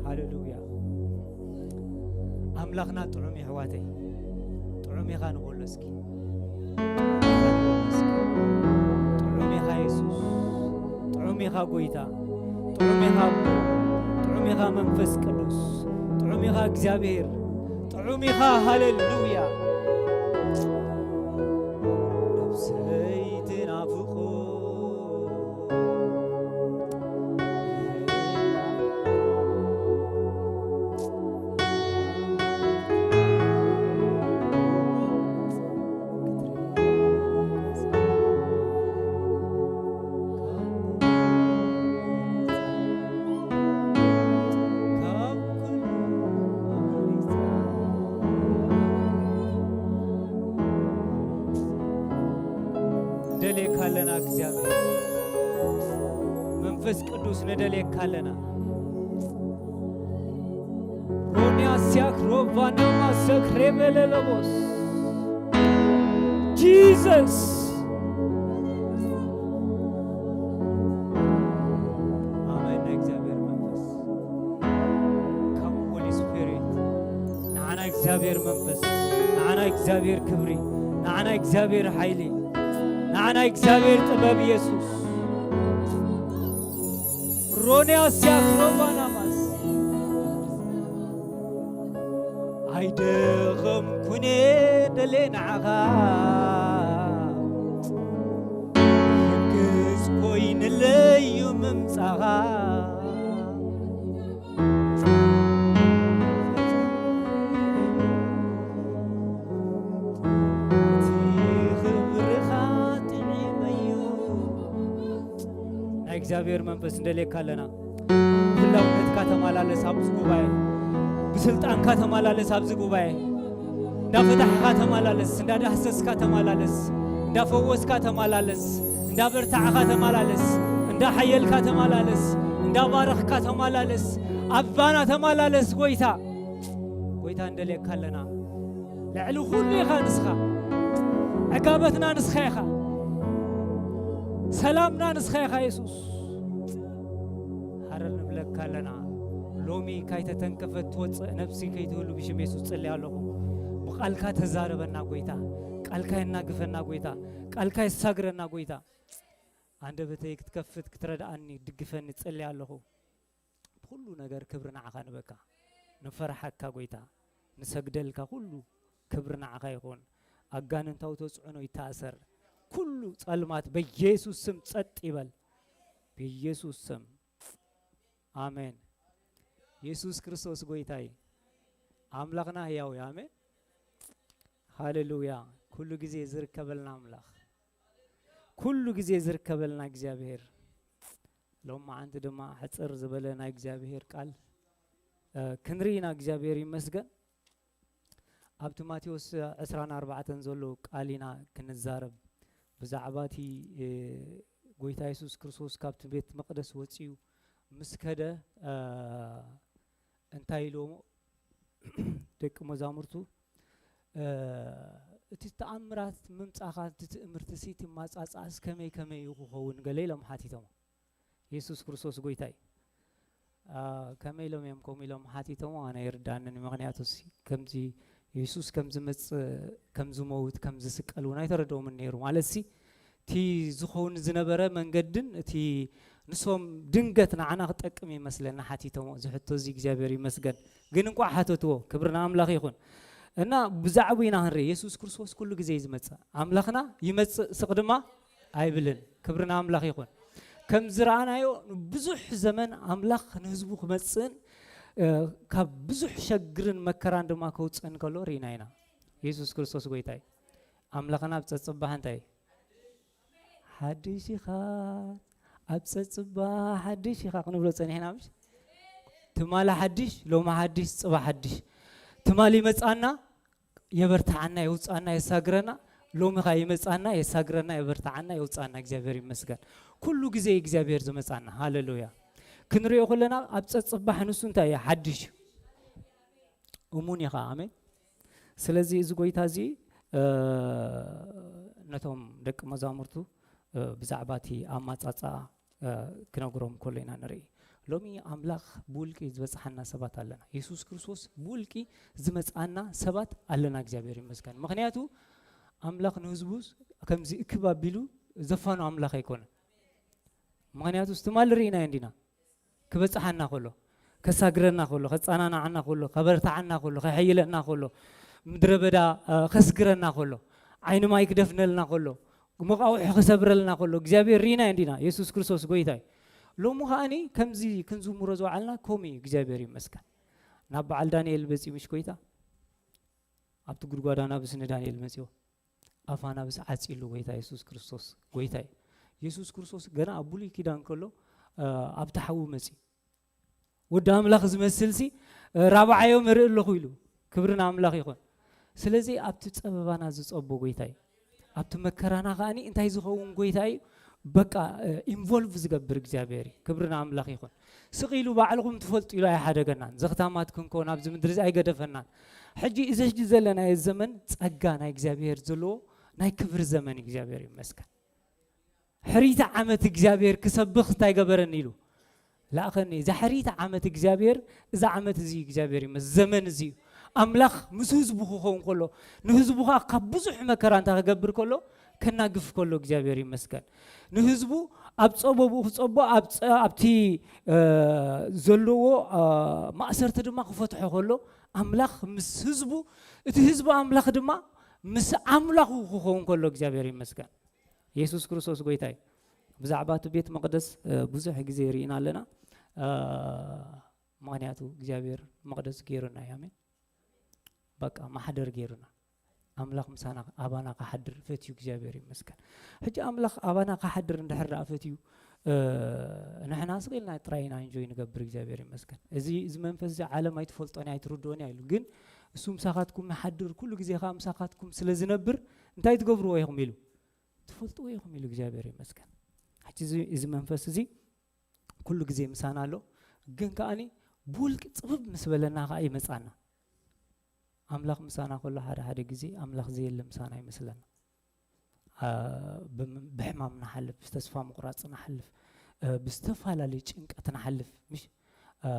ሃሌሉያ። ኣምላኽና ጥዑም እዩ ኣሕዋተይ። ጥዑም ኢኻ ንበሎ እስኪ። ጥዑም ኢኻ ንበሎ እስኪ። ጥዑም ኢኻ የሱስ። ጥዑም ኢኻ ጎይታ። ጥዑም ኢኻ ኣቦ። ጥዑም ኢኻ መንፈስ ቅዱስ። ጥዑም ኢኻ እግዚኣብሔር። ጥዑም ኢኻ። ሃሌሉያ። ነብሰይ ትናፍቆ ንደልየካ ኣለና እግዚኣብሔር መንፈስ ቅዱስ ንደልየካ ኣለና። ሮንያ ሲያክ ሮቫናማ ሰክሬ በለለቦስ ጂሰስ። ኣሜን። ናይ እግዚኣብሔር መንፈስ፣ Come Holy Spirit፣ ንዓና እግዚኣብሔር መንፈስ፣ ንዓና እግዚኣብሔር ክብሪ፣ ንዓና እግዚኣብሔር ሓይሊ፣ ንዓና እግዚኣብሔር ጥበብ የሱስ። ሮንያ ሲያክ ሮቫናማስ ኣይደኸምኩን እየ ደልየ ንዓኻ፣ ሕግዝ ኮይንለይ እዩ ምምጻኻ። እቲ ክብርኻ ጥዒመዮ። ናይ እግዚኣብሔር መንፈስ ንደልየካ ኣለና። ህላውነትካ ተመላለስ ኣብዚ ጉባኤ፣ ብስልጣንካ ተመላለስ ኣብዚ ጉባኤ። እንዳፈታሕካ ተመላለስ፣ እንዳዳህሰስካ ተመላለስ፣ እንዳፈወስካ ተመላለስ፣ እንዳበርታዕካ ተመላለስ፣ እንዳሓየልካ ተመላለስ፣ እንዳባረኽካ ተመላለስ፣ ኣባና ተመላለስ። ጎይታ፣ ጎይታ ንደልየካ ኣለና። ልዕሊ ኩሉ ኢኻ ንስኻ። ዕጋበትና ንስኻ ኢኻ። ሰላምና ንስኻ ኢኻ የሱስ። ሃረር ንብለካ ኣለና። ሎሚ ካይተተንከፈት ትወፅእ ነብሲ ከይትህሉ ብሽም የሱስ ጽልያ ኣለኹ። ብቓልካ ተዛረበና ጎይታ። ቃልካ የናግፈና ጎይታ። ቃልካ የሳግረና ጎይታ። ኣንደበተይ ክትከፍት ክትረድኣኒ ድግፈኒ ጽልያ ኣለኹ። ብኹሉ ነገር ክብሪ ንዓኻ ንበካ። ንፈርሓካ ጎይታ። ንሰግደልካ ኩሉ ክብሪ ንዓኻ ይኹን። ኣጋንንታዊ ተጽዕኖ ይተኣሰር። ኩሉ ጸልማት በኢየሱስ ስም ጸጥ ይበል። በኢየሱስ ስም። ኣሜን። የሱስ ክርስቶስ ጎይታ እዩ። ኣምላኽና ህያው እዩ። ኣሜን። ሃሌሉያ። ኩሉ ግዜ ዝርከበልና ኣምላኽ። ኩሉ ግዜ ዝርከበልና እግዚኣብሔር። ሎማዓንቲ ድማ ሕጽር ዝበለ ናይ እግዚኣብሔር ቃል፣ እ፣ ክንርኢ ኢና። እግዚኣብሔር ይመስገን። ኣብቲ ማቴዎስ ዕስራን ኣርባዕተን ዘሎ ቃል ኢና ክንዛረብ። ብዛዕባ እቲ፣ እ፣ ጎይታ የሱስ ክርስቶስ ካብቲ ቤት መቕደስ ወጺኡ ምስ ከደ፣ እ፣ እንታይ ኢሎሞ ደቂ መዛሙርቱ፣ እ፣ እቲ ተኣምራት ምምጻኻ፣ እቲ ትእምርትሲ፣ እቲ ማጻጻእስ ከመይ ከመይ እዩ ክኸውን? ገለ ኢሎም ሓቲቶሞ። የሱስ ክርስቶስ ጎይታ እዩ። አ፣ ከመይ ኢሎም እዮም ከምኡ ኢሎም ሓቲቶሞ? ኣነ ኣይርድኣንን። ምኽንያቱሲ ከምዚ የሱስ ከም ዝመጽእ፣ ከም ዝመውት፣ ከም ዝስቀል እውን ኣይተረድኦምን ነይሩ። ማለትሲ እቲ ዝኸውን ዝነበረ መንገድን እቲ ንሶም ድንገት ንዓና ክጠቅም ይመስለና ሓቲቶሞ። እዚ ሕቶ እዚ እግዚኣብሔር ይመስገን። ግን እንቋዕ ሓተትዎ። ክብሪ ንኣምላኽ ይኹን። እና ብዛዕባ ኢና ክንርኢ፣ የሱስ ክርስቶስ ኩሉ ግዜ እዩ ዝመጽእ። ኣምላኽና ይመጽእ ስቕ ድማ ኣይብልን። ክብሪ ንኣምላኽ ይኹን። ከም ዝረኣናዮ ብዙሕ ዘመን ኣምላኽ ንህዝቡ ክመጽእን፣ እ፣ ካብ ብዙሕ ሸግርን መከራን ድማ ከውጽእን ከሎ ርኢና ኢና። የሱስ ክርስቶስ ጎይታ እዩ። ኣምላኽና ኣብ ጸጽባሕ እንታይ እዩ? ሓድሽ ኢኻ፣ ኣብ ጸጽባሕ ሓድሽ ኢኻ ክንብሎ ጸኒሕና ምሽ? ትማሊ ሓድሽ፣ ሎሚ ሓድሽ፣ ጽባሕ ሓድሽ። ትማሊ ይመጽኣና፣ የበርትዓና፣ የውጽኣና፣ የሳግረና። ሎሚ ኸኣ ይመጽኣና፣ የሳግረና፣ የበርትዓና፣ የውጽኣና። እግዚኣብሔር ይመስገን። ኩሉ ግዜ እግዚኣብሔር ዝመጽኣና። ሃሌሉያ። ክንሪኦ ከለና ኣብ ጸጽባሕ ንሱ እንታይ እዩ? ሓድሽ እዩ። እሙን ኢኻ። ኣሜን። ስለዚ እዚ ጎይታ እዚ፣ እ፣ ነቶም ደቂ መዛሙርቱ፣ እ፣ ብዛዕባ እቲ ኣማጻጽኣ፣ እ፣ ክነግሮም ከሎ ኢና ንርኢ። ሎሚ ኣምላኽ ብውልቂ ዝበጽሓና ሰባት ኣለና። የሱስ ክርስቶስ ብውልቂ ዝመጽኣና ሰባት ኣለና። እግዚኣብሔር ይመስገን። ምኽንያቱ ኣምላኽ ንህዝቡ ከምዚ እክብ ኣቢሉ ዘፋኑ ኣምላኽ ኣይኮነ። ምኽንያቱ ትማሊ ርኢናዮ እንዲና። ክበጽሓና ከሎ፣ ከሳግረና ከሎ፣ ከጸናንዓና ከሎ፣ ከበርትዓና ከሎ፣ ከሐይለና ከሎ፣ ምድረ በዳ እ፣ ከስግረና ከሎ፣ ዓይኒ ማይ ክደፍነልና ከሎ፣ መቓውሒ ክሰብረልና ከሎ እግዚኣብሔር ርኢናዮ እንዲና። የሱስ ክርስቶስ ጎይታ እዩ። ሎሚ ከኣኒ ከምዚ ክንዝምሮ ዝወዓልና ከምኡ እዩ። እግዚኣብሔር ይመስገን። ናብ በዓል ዳንኤል መጺኡ ምሽ ጎይታ ኣብቲ ጉድጓድ ኣናብስ ንዳንኤል መጺዎ ኣፍ ኣናብስ ዓጺሉ ጎይታ የሱስ ክርስቶስ ጎይታ እዩ። የሱስ ክርስቶስ ገና ኣብ ብሉይ ኪዳን ከሎ እ፣ ኣብቲ ሓዊ መጺኡ ወዲ ኣምላኽ ዝመስል ሲ ራብዓዮም እርኢ ኣለኹ ኢሉ። ክብሪ ንኣምላኽ ይኹን። ስለዚ ኣብቲ ጸበባና ዝጸቦ ጎይታ እዩ። ኣብቲ መከራና ከኣኒ እንታይ ዝኸውን ጎይታ እዩ? በቃ ኢንቮልቭ ዝገብር እግዚኣብሔር እዩ። ክብሪ ንኣምላኽ ይኹን። ስቕ ኢሉ ባዕልኹም ትፈልጡ ኢሉ ኣይሓደገናን። ዘኽታማት ክንከውን ኣብዚ ምድሪ እዚ ኣይገደፈናን። ሕጂ እዚ ሕጂ ዘለናዮ ዘመን ጸጋ ናይ እግዚኣብሔር ዘለዎ ናይ ክብሪ ዘመን እዩ። እግዚኣብሔር ይመስገን። ሕሪተ ዓመት እግዚኣብሔር ክሰብኽ እንታይ ገበረኒ ኢሉ ለኣኸኒ። እዛ ሕሪተ ዓመት እግዚኣብሔር፣ እዛ ዓመት እዚ እግዚኣብሔር ይመስ-፣ ዘመን እዚ እዩ። ኣምላኽ ምስ ህዝቡ ክኸውን ከሎ፣ ንህዝቡ ኸዓ ካብ ብዙሕ መከራ እንታይ ክገብር ከሎ፣ ከናግፍ ከሎ እግዚኣብሔር ይመስገን። ንህዝቡ ኣብ ጸበብኡ ክጸቦ፣ ኣብ ጸ-፣ ኣብቲ እ፣ ዘለዎ እ፣ ማእሰርቲ ድማ ክፈትሖ ከሎ፣ ኣምላኽ ምስ ህዝቡ፣ እቲ ህዝቢ ኣምላኽ ድማ ምስ ኣምላኹ ክኸውን ከሎ እግዚኣብሔር ይመስገን። የሱስ ክርስቶስ ጎይታ እዩ። ብዛዕባ እቲ ቤት መቕደስ እ፣ ብዙሕ ግዜ ርኢና ኣለና። እ፣ ምኽንያቱ እግዚኣብሔር መቕደስ ገይሩና እዩ። ኣሜን። በቃ ማሕደር ገይሩና። ኣምላኽ ምሳና ኣባና ክሓድር ፈትዩ እግዚኣብሔር ይመስገን። ሕጂ ኣምላኽ ኣባና ክሓድር እንድሕር ደኣ ፈትዩ እ፣ ንሕና ስቕ ኢልና ጥራይ ኢና ኢንጆይ ንገብር እግዚኣብሔር ይመስገን። እዚ እዚ መንፈስ እዚ ዓለም ኣይትፈልጦን እያ ኣይትርድኦን እያ ኢሉ። ግን እሱ ምሳኻትኩም ይሓድር ኩሉ ግዜ ከዓ ምሳኻትኩም ስለ ዝነብር እንታይ ትገብርዎ ኢኹም ኢሉ። ትፈልጥዎ ኢኹም ኢሉ እግዚኣብሔር ይመስገን። ሕጂ እዚ እዚ መንፈስ እዚ ኩሉ ግዜ ምሳና ኣሎ። ግን ከኣኒ ብውልቂ ጽብብ ምስ በለና ከዓ ይመጻና። ኣምላኽ ምሳና ከሎ ሓደ ሓደ ግዜ ኣምላኽ ዘየለ ምሳና ይመስለና። አ፣ ብም-፣ ብሕማም ንሓልፍ፣ ብተስፋ ምቑራጽ ንሓልፍ፣ እ፣ ብዝተፈላለዩ ጭንቀት ንሓልፍ። ምሽ አ፣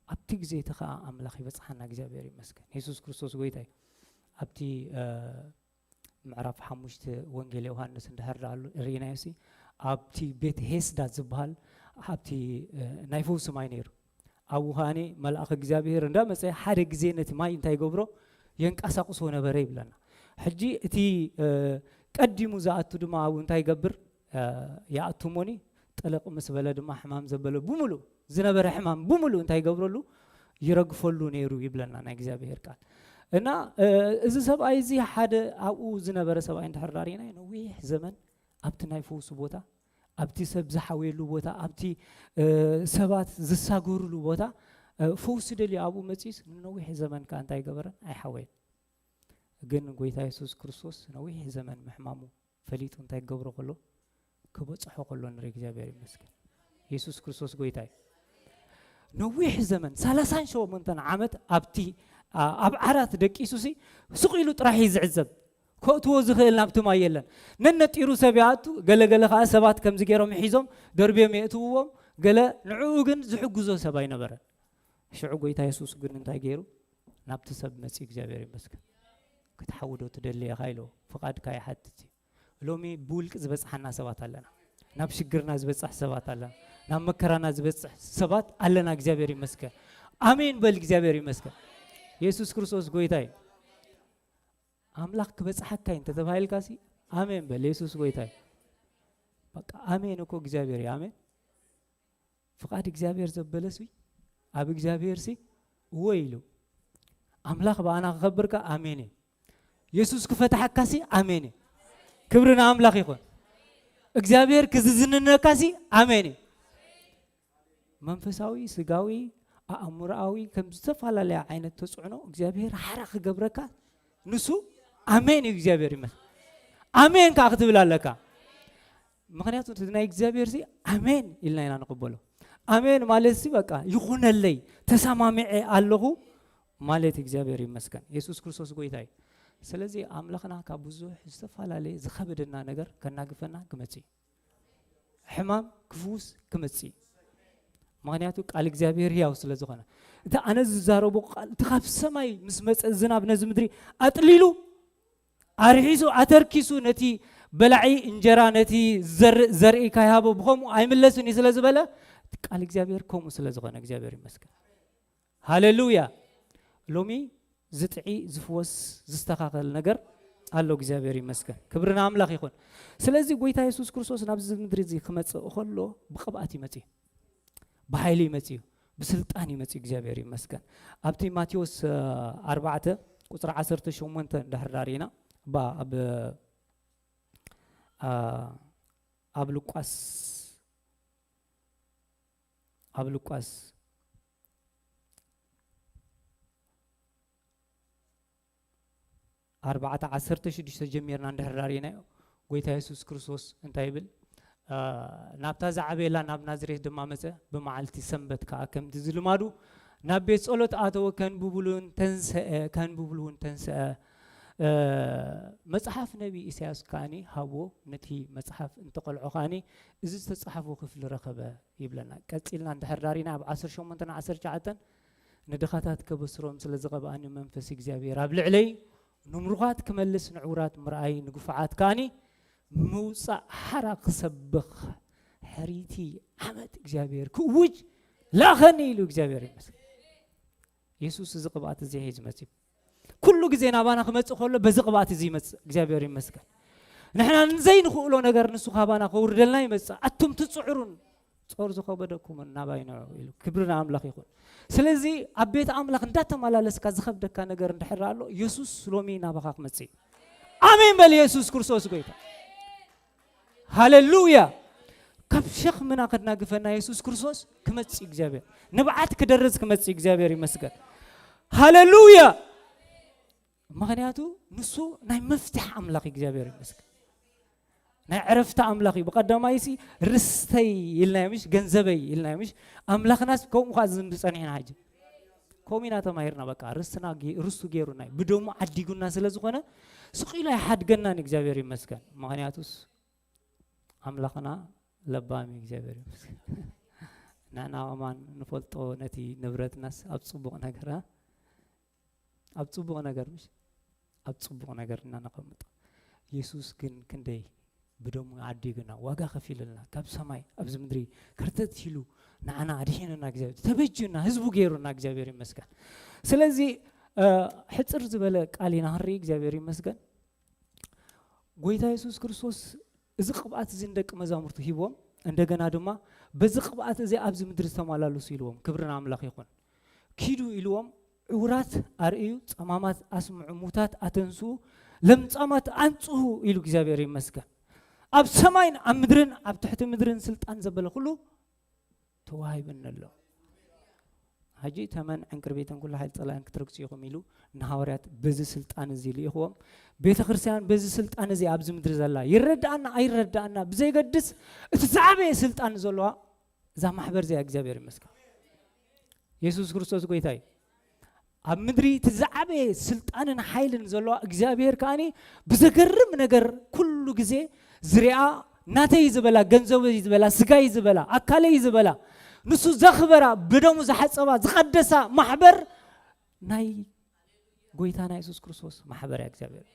ኣብቲ ግዜ እቲ ከዓ ኣምላኽ ይበጽሓና እግዚኣብሔር ይመስገን። የሱስ ክርስቶስ ጎይታ እዩ። ኣብቲ እ፣ ምዕራፍ ሓሙሽተ ወንጌል ዮሃንስ እንድሕር ደኣ ርኢናዮ ሲ ኣብቲ ቤት ሄስዳ ዝበሃል ኣብቲ እ፣ ናይ ፈውሲ ማይ ነይሩ። ኣብኡ ከኣኒ መልኣኽ እግዚኣብሔር እንዳመጸ ሓደ ግዜ ነቲ ማይ እንታይ ይገብሮ የንቀሳቕሶ ነበረ ይብለና። ሕጂ እቲ እ፣ ቀዲሙ ዝኣቱ ድማ ኣብኡ እንታይ ይገብር እ፣ ይኣቱ እሞኒ ጥልቕ ምስ በለ ድማ ሕማም ዘበለ ብምሉእ ዝነበረ ሕማም ብምሉእ እንታይ ይገብረሉ ይረግፈሉ ነይሩ ይብለና ናይ እግዚኣብሔር ቃል። እና እ፣ እዚ ሰብኣይ እዚ ሓደ ኣብኡ ዝነበረ ሰብኣይ እንድሕር ዳሪና ነዊሕ ዘመን ኣብቲ ናይ ፈውሲ ቦታ ኣብቲ ሰብ ዝሓወየሉ ቦታ ኣብቲ እ፣ ሰባት ዝሳገሩሉ ቦታ እ፣ ፈውሲ ደልዩ ኣብኡ መጺኡስ ንነዊሕ ዘመን ከዓ እንታይ ገበረን ኣይሓወየን። ግን ጎይታ የሱስ ክርስቶስ ነዊሕ ዘመን ምሕማሙ ፈሊጡ እንታይ ክገብሮ ከሎ ክበጽሖ ከሎ ንርኢ እግዚኣብሔር ይመስገን። የሱስ ክርስቶስ ጎይታ እዩ። ነዊሕ ዘመን ሰላሳን ሸሞንተን ዓመት ኣብቲ ኣ- ኣብ ዓራት ደቂሱ ሲ ስቕ ኢሉ ጥራሕ እዩ ዝዕዘብ። ከእትዎ ዝኽእል ናብቲ ማይ የለን። ነነጢሩ ሰብ ይኣቱ። ገለገለ ከዓ ሰባት ከምዚ ገይሮም ሒዞም ደርብዮም የእትውዎም። ገለ ንዕኡ ግን ዝሕግዞ ሰብ ኣይነበረን። ሽዑ ጎይታ የሱስ ግን እንታይ ገይሩ? ናብቲ ሰብ መጺኡ እግዚኣብሔር ይመስገን ክትሓውዶ ትደሊ ኢኻ ኢሎ ፍቓድካ ይሓትት እዩ። ሎሚ ብውልቂ ዝበጽሓና ሰባት ኣለና። ናብ ሽግርና ዝበጽሕ ሰባት ኣለና። ናብ መከራና ዝበጽሕ ሰባት ኣለና። እግዚኣብሔር ይመስገን። ኣሜን በል። እግዚኣብሔር ይመስገን። የሱስ ክርስቶስ ጎይታ እዩ። ኣምላኽ ክበጽሓካ እዩ እንተተባሂልካ ሲ ኣሜን በል። የሱስ ጎይታ እዩ። በቃ ኣሜን እኮ እግዚኣብሔር እዩ። ኣሜን። ፍቓድ እግዚኣብሔር ዘበለስ ኣብ እግዚኣብሔር ሲ እወ ኢሉ። ኣምላኽ ብኣና ክኸብርካ ኣሜን እዩ። የሱስ ክፈትሓካ ሲ ኣሜን እዩ። ክብሪ ንኣምላኽ ይኹን። እግዚኣብሔር ክዝዝንነካ ሲ ኣሜን እዩ። መንፈሳዊ፣ ስጋዊ፣ ኣእምሮኣዊ ከም ዝተፈላለያ ዓይነት ተጽዕኖ እግዚኣብሔር ሓራ ክገብረካ ንሱ ኣሜን እዩ። እግዚኣብሔር ይመስል። ኣሜን ከዓ ክትብል ኣለካ። ምኽንያቱ እቲ ናይ እግዚኣብሔር ሲ ኣሜን ኢልና ኢና ንቕበሎ። ኣሜን ማለት ሲ በቃ ይኹነለይ ተሰማሚዐ ኣለኹ ማለት እግዚኣብሔር ይመስገን። የሱስ ክርስቶስ ጎይታ እዩ። ስለዚ ኣምላኽና ካብ ብዙሕ ዝተፈላለየ ዝኸበደና ነገር ከናግፈና ክመጽእ እዩ። ሕማም ክፍውስ ክመጽእ እዩ። ምኽንያቱ ቃል እግዚኣብሔር ሕያው ስለ ዝኾነ። እቲ ኣነ ዝዛረቦ ቃል፣ እቲ ካብ ሰማይ ምስ መጸ ዝናብ ነዚ ምድሪ ኣጥሊሉ፣ ኣርሒሱ፣ ኣተርኪሱ፣ ነቲ በላዒ እንጀራ፣ ነቲ ዘር-፣ ዘርኢ ካይሃቦ ብኸምኡ ኣይምለስን እዩ ስለ ዝበለ፣ እቲ ቃል እግዚኣብሔር ከምኡ ስለ ዝኾነ እግዚኣብሔር ይመስገን። ሃሌሉያ። ሎሚ ዝጥዒ፣ ዝፍወስ፣ ዝስተኻኸል ነገር ኣሎ። እግዚኣብሔር ይመስገን። ክብሪ ንኣምላኽ ይኹን። ስለዚ ጎይታ የሱስ ክርስቶስ ናብዚ ምድሪ እዚ ክመጽእ ከሎ ብቕብኣት ይመጽእ እዩ። ብሓይሊ ይመጽእ እዩ። ብስልጣን ይመጽእ እዩ። እግዚኣብሔር ይመስገን። ኣብቲ ማቴዎስ፣ እ፣ ኣርባዕተ ቁጽሪ ዓሰርተ ሸሞንተ እንድሕር ዳሪና፣ ባ-፣ ኣብ፣ እ፣ ኣብ ሉቃስ፣ ኣብ ሉቃስ ኣርባዕተ ዓሰርተ ሽዱሽተ ጀሚርና እንድሕር ዳሪናዮ፣ ጎይታ የሱስ ክርስቶስ እንታይ ይብል? እ፣ ናብታ ዝዓበየላ ናብ ናዝሬት ድማ መጸ፣ ብመዓልቲ ሰንበት ከኣ ከምቲ ዝልማዱ ናብ ቤት ጸሎት ኣተወ፣ ከንብብሉን ተንሰአ፣ ከንብብሉን ተንሰአ። እ፣ መጽሓፍ ነቢ ኢሳያስ ከኣኒ ሃብዎ፣ ነቲ መጽሓፍ እንተቐልዖ ከኣኒ እዚ ዝተጻሕፎ ክፍሊ ረኸበ ይብለና። ቀጺልና እንድሕር ዳሪና ኣብ ዓሰርተ ሸሞንተ ን ዓሰርተ ትሽዓተ ንድኻታት ከበስሮም ስለ ዝቐብኣኒ መንፈስ እግዚኣብሔር ኣብ ልዕለይ፣ ንምሩኻት ክመልስ፣ ንዕውራት ምርኣይ፣ ንግፉዓት ከኣኒ ምውጻእ ሓራ ክሰብኽ፣ ሕርይቲ ዓመት እግዚኣብሔር ክእውጅ ላኸኒ ኢሉ። እግዚኣብሔር ይመስገን። የሱስ እዚ ቅብኣት እዚ ሒዙ መጺኡ። ኩሉ ግዜ ናባና ክመጽእ ከሎ በዚ ቅብኣት እዚ ይመጽእ። እግዚኣብሔር ይመስገን። ንሕና ንዘይንኽእሎ ነገር ንሱ ካባና ከውርደልና ይመጽእ። ኣቱም ትጽዕሩን ጾር ዝኸበደኩምን ናባይ ንዑ ኢሉ። ክብሪ ንኣምላኽ ይኹን። ስለዚ ኣብ ቤት ኣምላኽ እንዳተመላለስካ ዝኸብደካ ነገር እንድሕር ኣሎ፣ የሱስ ሎሚ ናባኻ ክመጽእ እዩ። ኣሜን በል። የሱስ ክርስቶስ ጎይታ። ሃሌሉያ። ካብ ሸኽምና ከናግፈና የሱስ ክርስቶስ ክመጽእ እግዚኣብሔር። ንብዓት ክደርዝ ክመጽእ እግዚኣብሔር ይመስገን። ሃሌሉያ። ምኽንያቱ ንሱ ናይ መፍትሕ ኣምላኽ እዩ። እግዚኣብሔር ይመስገን። ናይ ዕረፍቲ ኣምላኽ እዩ። ብቐዳማይሲ ርስተይ ኢልናዮ ምሽ፣ ገንዘበይ ኢልናዮ ምሽ። ኣምላኽናስ ከምኡ ኸዓ ዝንብል ጸኒሕና ሕጂ። ከምኡ ኢና ተማሂርና፣ በቃ ርስትና ገ-፣ ርስቱ ገይሩና እዩ። ብደሙ ዓዲጉና ስለ ዝኾነ ስቕ ኢሉ ኣይሓድገናን። እግዚኣብሔር ይመስገን። ምኽንያቱስ ኣምላኽና ለባም እዩ። እግዚኣብሔር ይመስገን። ንሕና ከማን ንፈልጦ ነቲ ንብረትናስ ኣብ ጽቡቕ ነገር፣ እ? ኣብ ጽቡቕ ነገር ምሽ፣ ኣብ ጽቡቕ ነገር ኢና ነቐምጦ። የሱስ ግን ክንደይ ብደሙ ዓዲጉና፣ ዋጋ ከፊሉልና፣ ካብ ሰማይ ኣብዚ ምድሪ ከርተት ኢሉ ንዓና ኣድሒኑና፣ እግዚኣብሔር ተበጅዩና፣ ህዝቡ ገይሩና፣ እግዚኣብሔር ይመስገን። ስለዚ፣ እ፣ ሕጽር ዝበለ ቃል ኢና ክንርኢ፣ እግዚኣብሔር ይመስገን። ጎይታ የሱስ ክርስቶስ እዚ ቅብኣት እዚ ንደቂ መዛሙርቱ ሂብዎም፣ እንደገና ድማ በዚ ቅብኣት እዚ ኣብዚ ምድሪ ዝተመላለሱ ኢልዎም። ክብሪ ንኣምላኽ ይኹን። ኪዱ ኢልዎም፣ ዕውራት ኣርእዩ፣ ጸማማት ኣስምዑ፣ ሙታት ኣተንስኡ፣ ለምጻማት ኣንጽሁ ኢሉ እግዚኣብሔር ይመስገን። ኣብ ሰማይን ኣብ ምድርን ኣብ ትሕቲ ምድርን ስልጣን ዘበለ ኩሉ ተዋሂብኒ ኣሎ። ሕጂ ተመን ዕንቅርቤትን ኩሉ ሓይሊ ጸላእን ክትረግጹ ኢኹም ኢሉ ንሃዋርያት በዚ ስልጣን እዚ ልኢኽዎም። ቤተ ክርስቲያን በዚ ስልጣን እዚ ኣብዚ ምድሪ ዘላ ይረድኣና ኣይረድኣና ብዘይገድስ እቲ ዝዓበየ ስልጣን ዘለዋ እዛ ማሕበር እዚኣ እግዚኣብሔር ይመስገን። የሱስ ክርስቶስ ጎይታ እዩ። ኣብ ምድሪ እቲ ዝዓበየ ስልጣንን ሓይልን ዘለዋ እግዚኣብሔር ከኣኒ ብዘገርም ነገር ኩሉ ግዜ ዝሪኣ ናተይ ዝበላ፣ ገንዘበይ ዝበላ፣ ስጋይ ዝበላ፣ ኣካለይ ዝበላ፣ ንሱ ዘኽበራ፣ ብደሙ ዝሓጸባ፣ ዝቐደሳ ማሕበር ናይ ጎይታና የሱስ ክርስቶስ ማሕበር እያ እግዚኣብሔር።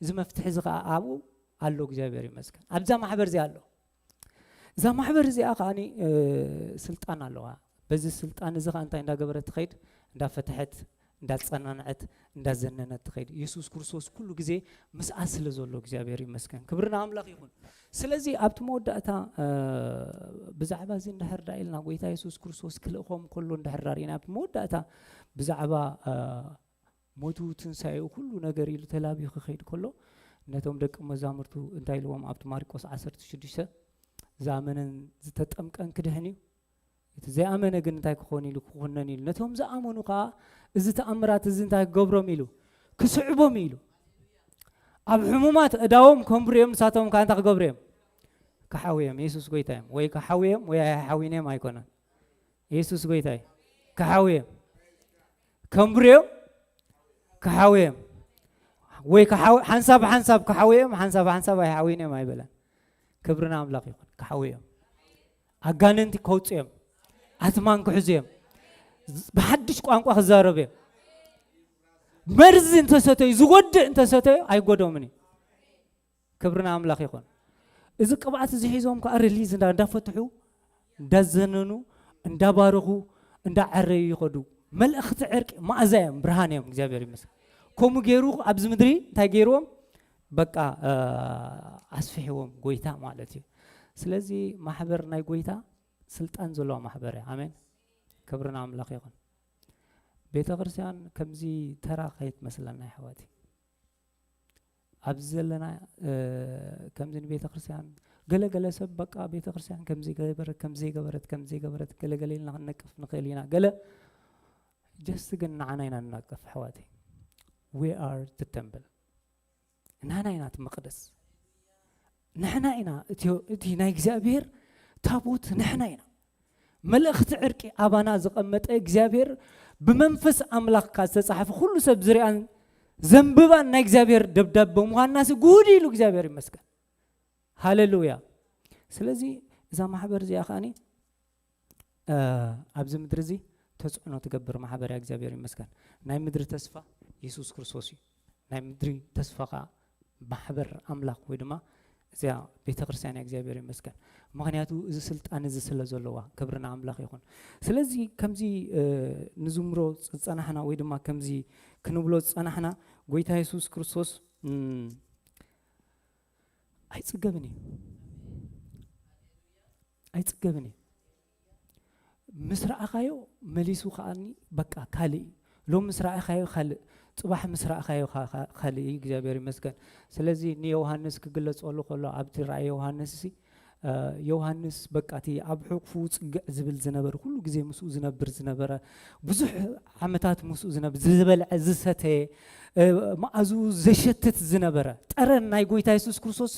እዚ መፍትሒ እዚ ከኣ ኣብኡ ኣሎ፣ እግዚኣብሔር ይመስገን። ኣብዛ ማሕበር እዚኣ ኣሎ። እዛ ማሕበር እዚኣ ከኣኒ፣ እ፣ ስልጣን ኣለዋ። በዚ ስልጣን እዚ ከኣ እንታይ እንዳገበረት ትኸይድ? እንዳፈትሐት፣ እንዳጸናንዐት፣ እንዳዘነነት ትኸይድ። የሱስ ክርስቶስ ኩሉ ግዜ ምስኣ ስለ ዘሎ እግዚኣብሔር ይመስገን። ክብሪ ንኣምላኽ ይኹን። ስለዚ ኣብቲ መወዳእታ፣ እ፣ ብዛዕባ እዚ እንድሕር ዳ ኢልና ጎይታ የሱስ ክርስቶስ ክልእኾም ከሎ እንድሕር ዳ ርኢና ኣብቲ መወዳእታ ብዛዕባ፣ እ፣ ሞቱ ትንሳኤኡ ኩሉ ነገር ኢሉ ተላብዩ ክኸይድ ከሎ ነቶም ደቂ መዛሙርቱ እንታይ ኢልዎም? ኣብቲ ማርቆስ ዓሰርተ ሽዱሽተ ዝኣመነን ዝተጠምቀን ክድሕን እዩ፣ እቲ ዘይኣመነ ግን እንታይ ክኾን ኢሉ ክኹነን ኢሉ። ነቶም ዝኣመኑ ከኣ እዚ ተኣምራት እዚ እንታይ ክገብሮም ኢሉ? ክስዕቦም ኢሉ። ኣብ ሕሙማት እዳዎም ከንብሩ እዮም፣ ንሳቶም ከኣ እንታይ ክገብሩ እዮም? ክሓውዮም። የሱስ ጎይታ እዮም። ወይ ክሓውዮም ወይ ኣይሓዊን እዮም ኣይኮነን። የሱስ ጎይታ እዩ። ክሓውዮም። ከንብሩ እዮም። ክሓውዮም። ወይ ክሓው-፣ ሓንሳብ ሓንሳብ ክሓውዮም፣ ሓንሳብ ሓንሳብ ኣይሓዊን እዮም ኣይበለን። ክብሪ ንኣምላኽ ይኹን። ክሓውዮም። ኣጋንንቲ ከውፅኦም። ኣትማን ክሕዙ እዮም። ብሓድሽ ቋንቋ ክዛረቡ እዮም። መርዚ እንተሰተዩ፣ ዝጎድእ እንተሰተዩ ኣይጎዶምን እዩ። ክብርና ኣምላኽ ይኹን። እዚ ቅብኣት እዚ ሒዞም ከዓ ሪሊዝ እንዳ እንዳፈትሑ እንዳዘነኑ እንዳባረኹ እንዳዓረዩ ይኸዱ። መልእኽቲ ዕርቂ መኣዛ እዮም፣ ብርሃን እዮም። እግዚኣብሔር ይመስገን። ከምኡ ገይሩ ኣብዚ ምድሪ እንታይ ገይርዎም? በቃ ኣስፊሕዎም ጎይታ ማለት እዩ። ስለዚ ማሕበር ናይ ጎይታ ስልጣን ዘለዋ ማሕበር እያ። ኣሜን። ክብርና ኣምላኽ ይኹን። ቤተ ክርስቲያን ከምዚ ተራ ከይትመስለና ይሕዋት። ኣብዚ ዘለና ከምዚ ንቤተ ክርስቲያን ገለ ገለ ሰብ በቃ ቤተ ክርስቲያን ከምዚ ገበረት ከምዚ ገበረት ከምዚ ገበረት ገለ ገለ ኢልና ክንነቅፍ ንኽእል ኢና። ገለ ጀስት ግን ንዓና ኢና ንናቀፍ ኣሕዋተይ። We are the temple። ንሕና ኢና እቲ መቕደስ። ንሕና ኢና እቲ ናይ እግዚኣብሔር ታቦት ንሕና ኢና። መልእኽቲ ዕርቂ ኣባና ዘቐመጠ እግዚኣብሔር ብመንፈስ ኣምላኽካ ዝተጻሕፈ ኩሉ ሰብ ዝሪኣን ዘንብባን ናይ እግዚኣብሔር ደብዳበ ምዃንና ሲ ጉድ ኢሉ እግዚኣብሔር ይመስገን። ሃሌሉያ። ስለዚ እዛ ማሕበር እዚኣ ከኣኒ ኣብዚ ምድሪ እዚ ተጽዕኖ ትገብር ማሕበር እያ። እግዚኣብሔር ይመስገን። ናይ ምድሪ ተስፋ የሱስ ክርስቶስ እዩ። ናይ ምድሪ ተስፋ ከዓ ማሕበር ኣምላኽ ወይ ድማ እዚኣ ቤተ ክርስቲያን እያ። እግዚኣብሔር ይመስገን። ምኽንያቱ እዚ ስልጣን እዚ ስለ ዘለዋ ክብርና ኣምላኽ ይኹን። ስለዚ ከምዚ ንዝምሮ ዝጸናሕና ወይ ድማ ከምዚ ክንብሎ ዝጸናሕና ጎይታ የሱስ ክርስቶስ ኣይጽገብን እዩ። ኣይጽገብን እዩ። ምስ ረኣኻዮ መሊሱ ከኣኒ በቃ ካልእ እዩ። ሎም ምስ ረኣኻዮ ካልእ፣ ጽባሕ ምስ ረኣኻዮ ካልእ እዩ። እግዚኣብሔር ይመስገን። ስለዚ ንዮሃንስ ክግለጸሉ ከሎ ኣብቲ ራእይ ዮሃንስ ሲ ዮሃንስ በቃ እቲ ኣብ ሕቁፉ ጽግዕ ዝብል ዝነበረ፣ ኩሉ ግዜ ምስኡ ዝነብር ዝነበረ፣ ብዙሕ ዓመታት ምስኡ ዝነብር፣ ዝበልዐ ዝሰተየ፣ መኣዝኡ ዘሸትት ዝነበረ፣ ጠረን ናይ ጎይታ የሱስ ክርስቶስ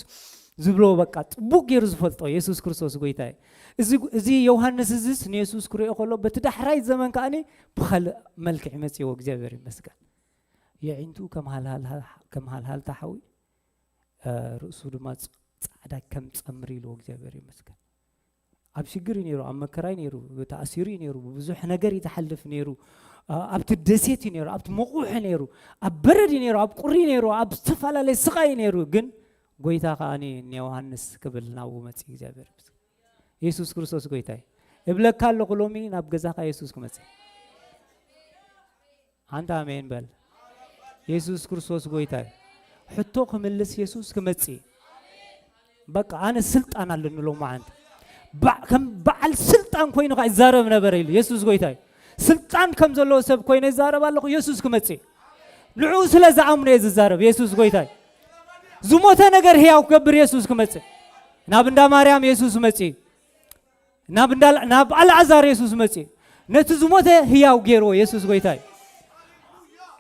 ዝብሎ በቃ ጽቡቅ ገይሩ ዝፈልጦ የሱስ ክርስቶስ ጎይታ እዩ። እዚ ዮሃንስ እዚስ ንየሱስ ክሪኦ ከሎ በቲ ዳሕራይ ዘመን ከኣኒ ብኻልእ መልክዕ ይመጽእዎ። እግዚኣብሔር ይመስገን። የዒንቱ ከም ሃልሃልታ ሓዊ፣ ርእሱ ድማ ጻዕዳ ከም ጸምሪ ኢልዎ። እግዚኣብሔር ይመስገን። ኣብ ሽግር እዩ ነይሩ፣ ኣብ መከራ እዩ ነይሩ፣ ተኣሲሩ እዩ ነይሩ፣ ብብዙሕ ነገር እዩ ዝሓልፍ ነይሩ። ኣብቲ ደሴት እዩ ነይሩ፣ ኣብቲ መቑሕ እዩ ነይሩ፣ ኣብ በረድ እዩ ነይሩ፣ ኣብ ቁሪ እዩ ነይሩ፣ ኣብ ዝተፈላለየ ስቓይ እዩ ነይሩ። ግን ጎይታ ከኣ ንዮሃንስ ክብል ናብኡ መጽእ እግዚኣብሔር። የሱስ ክርስቶስ ጎይታ እዩ። እብለካ ኣለኹ ሎሚ ናብ ገዛኻ የሱስ ክመጽእ። ኣንታ ኣሜን በል። የሱስ ክርስቶስ ጎይታ እዩ። ሕቶ ክምልስ የሱስ ክመጽእ። በቃ ኣነ ስልጣን ኣለኒ ሎሚ ዓንት። ከም በዓል ስልጣን ኮይኑ ከኣ ይዛረብ ነበረ ኢሉ የሱስ ጎይታ እዩ። ስልጣን ከም ዘለዎ ሰብ ኮይነ ይዛረብ ኣለኹ። የሱስ ክመጽእ። ንዕኡ ስለ ዝኣምኖ እየ ዝዛረብ። የሱስ ጎይታ እዩ። ዝሞተ ነገር ህያው ክገብር የሱስ ክመጽእ። ናብ እንዳ ማርያም የሱስ መጽእ። ናብ እንዳ ናብ ኣልዓዛር የሱስ መጽእ። ነቲ ዝሞተ ህያው ገይርዎ። የሱስ ጎይታ እዩ።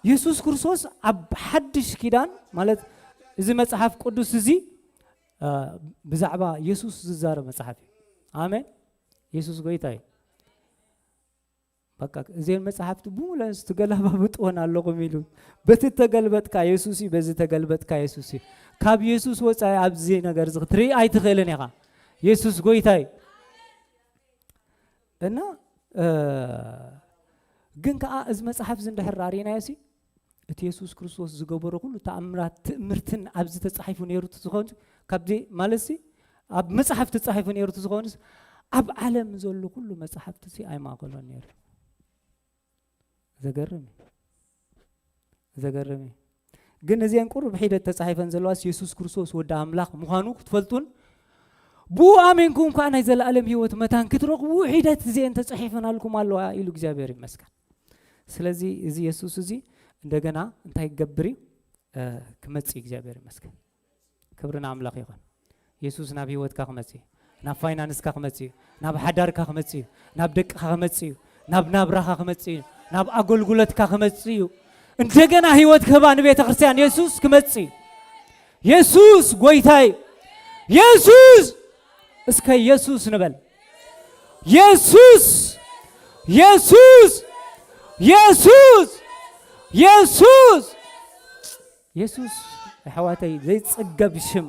የሱስ ክርስቶስ ኣብ ሓድሽ ኪዳን ማለት እዚ መጽሓፍ ቅዱስ እዚ ብዛዕባ የሱስ ዝዛረብ መጽሓፍ እዩ። ኣሜን። የሱስ ጎይታ እዩ። በቃ እዘን መጽሓፍቲ ብሙሉአን ትገላባብጥወን ኣለኹም ኢሉ። በቲ ተገልበጥካ የሱስ እዩ፣ በዚ ተገልበጥካ የሱስ እዩ። ካብ የሱስ ወጻኢ ኣብዚ ነገር እዚ ክትርኢ ኣይትኽእልን ኢኻ። የሱስ ጎይታ እዩ። እና ግን ከኣ እዚ መጽሓፍ እዚ እንድሕር ኣሪእናዮ ሲ እቲ የሱስ ክርስቶስ ዝገበሮ ኩሉ ተኣምራት ትእምርትን ኣብዚ ተጻሒፉ ነይሩ ትዝኾን ካብዚ ማለት ሲ ኣብ መጽሓፍ ተጻሒፉ ነይሩ ትዝኾንስ ኣብ ዓለም ዘሎ ኩሉ መጽሓፍቲ ሲ ኣይማእከሎን ነይሩ። ዘገርም እዩ። ዘገርም እዩ። ግን እዚአን ቁሩብ ሒደት ተጻሒፈን ዘለዋስ የሱስ ክርስቶስ ወዲ ኣምላኽ ምዃኑ ክትፈልጡን ብኡ ኣሜንኩም ከዓ ናይ ዘለኣለም ህይወት መታን ክትረኽቡ ሒደት እዚአን ተጻሒፈናልኩም ኣለዋ ኢሉ እግዚኣብሔር ይመስገን። ስለዚ እዚ የሱስ እዚ እንደገና እንታይ ክገብር እዩ? ክመጽእ እግዚኣብሔር ይመስገን። ክብሪ ንኣምላኽ ይኹን። የሱስ ናብ ህይወትካ ክመጽእ እዩ። ናብ ፋይናንስካ ክመጽእ እዩ። ናብ ሓዳርካ ክመጽእ እዩ። ናብ ደቅኻ ክመጽእ እዩ። ናብ ናብራኻ ክመጽእ እዩ። ናብ ኣገልግሎትካ ክመጽእ እዩ። እንደገና ህይወት ክህባ ንቤተ ክርስቲያን የሱስ ክመጽእ እዩ። የሱስ ጎይታ እዩ። የሱስ እስከ የሱስ ንበል። የሱስ የሱስ የሱስ የሱስ የሱስ ኣሕዋተይ ዘይጽገብ ሽም፣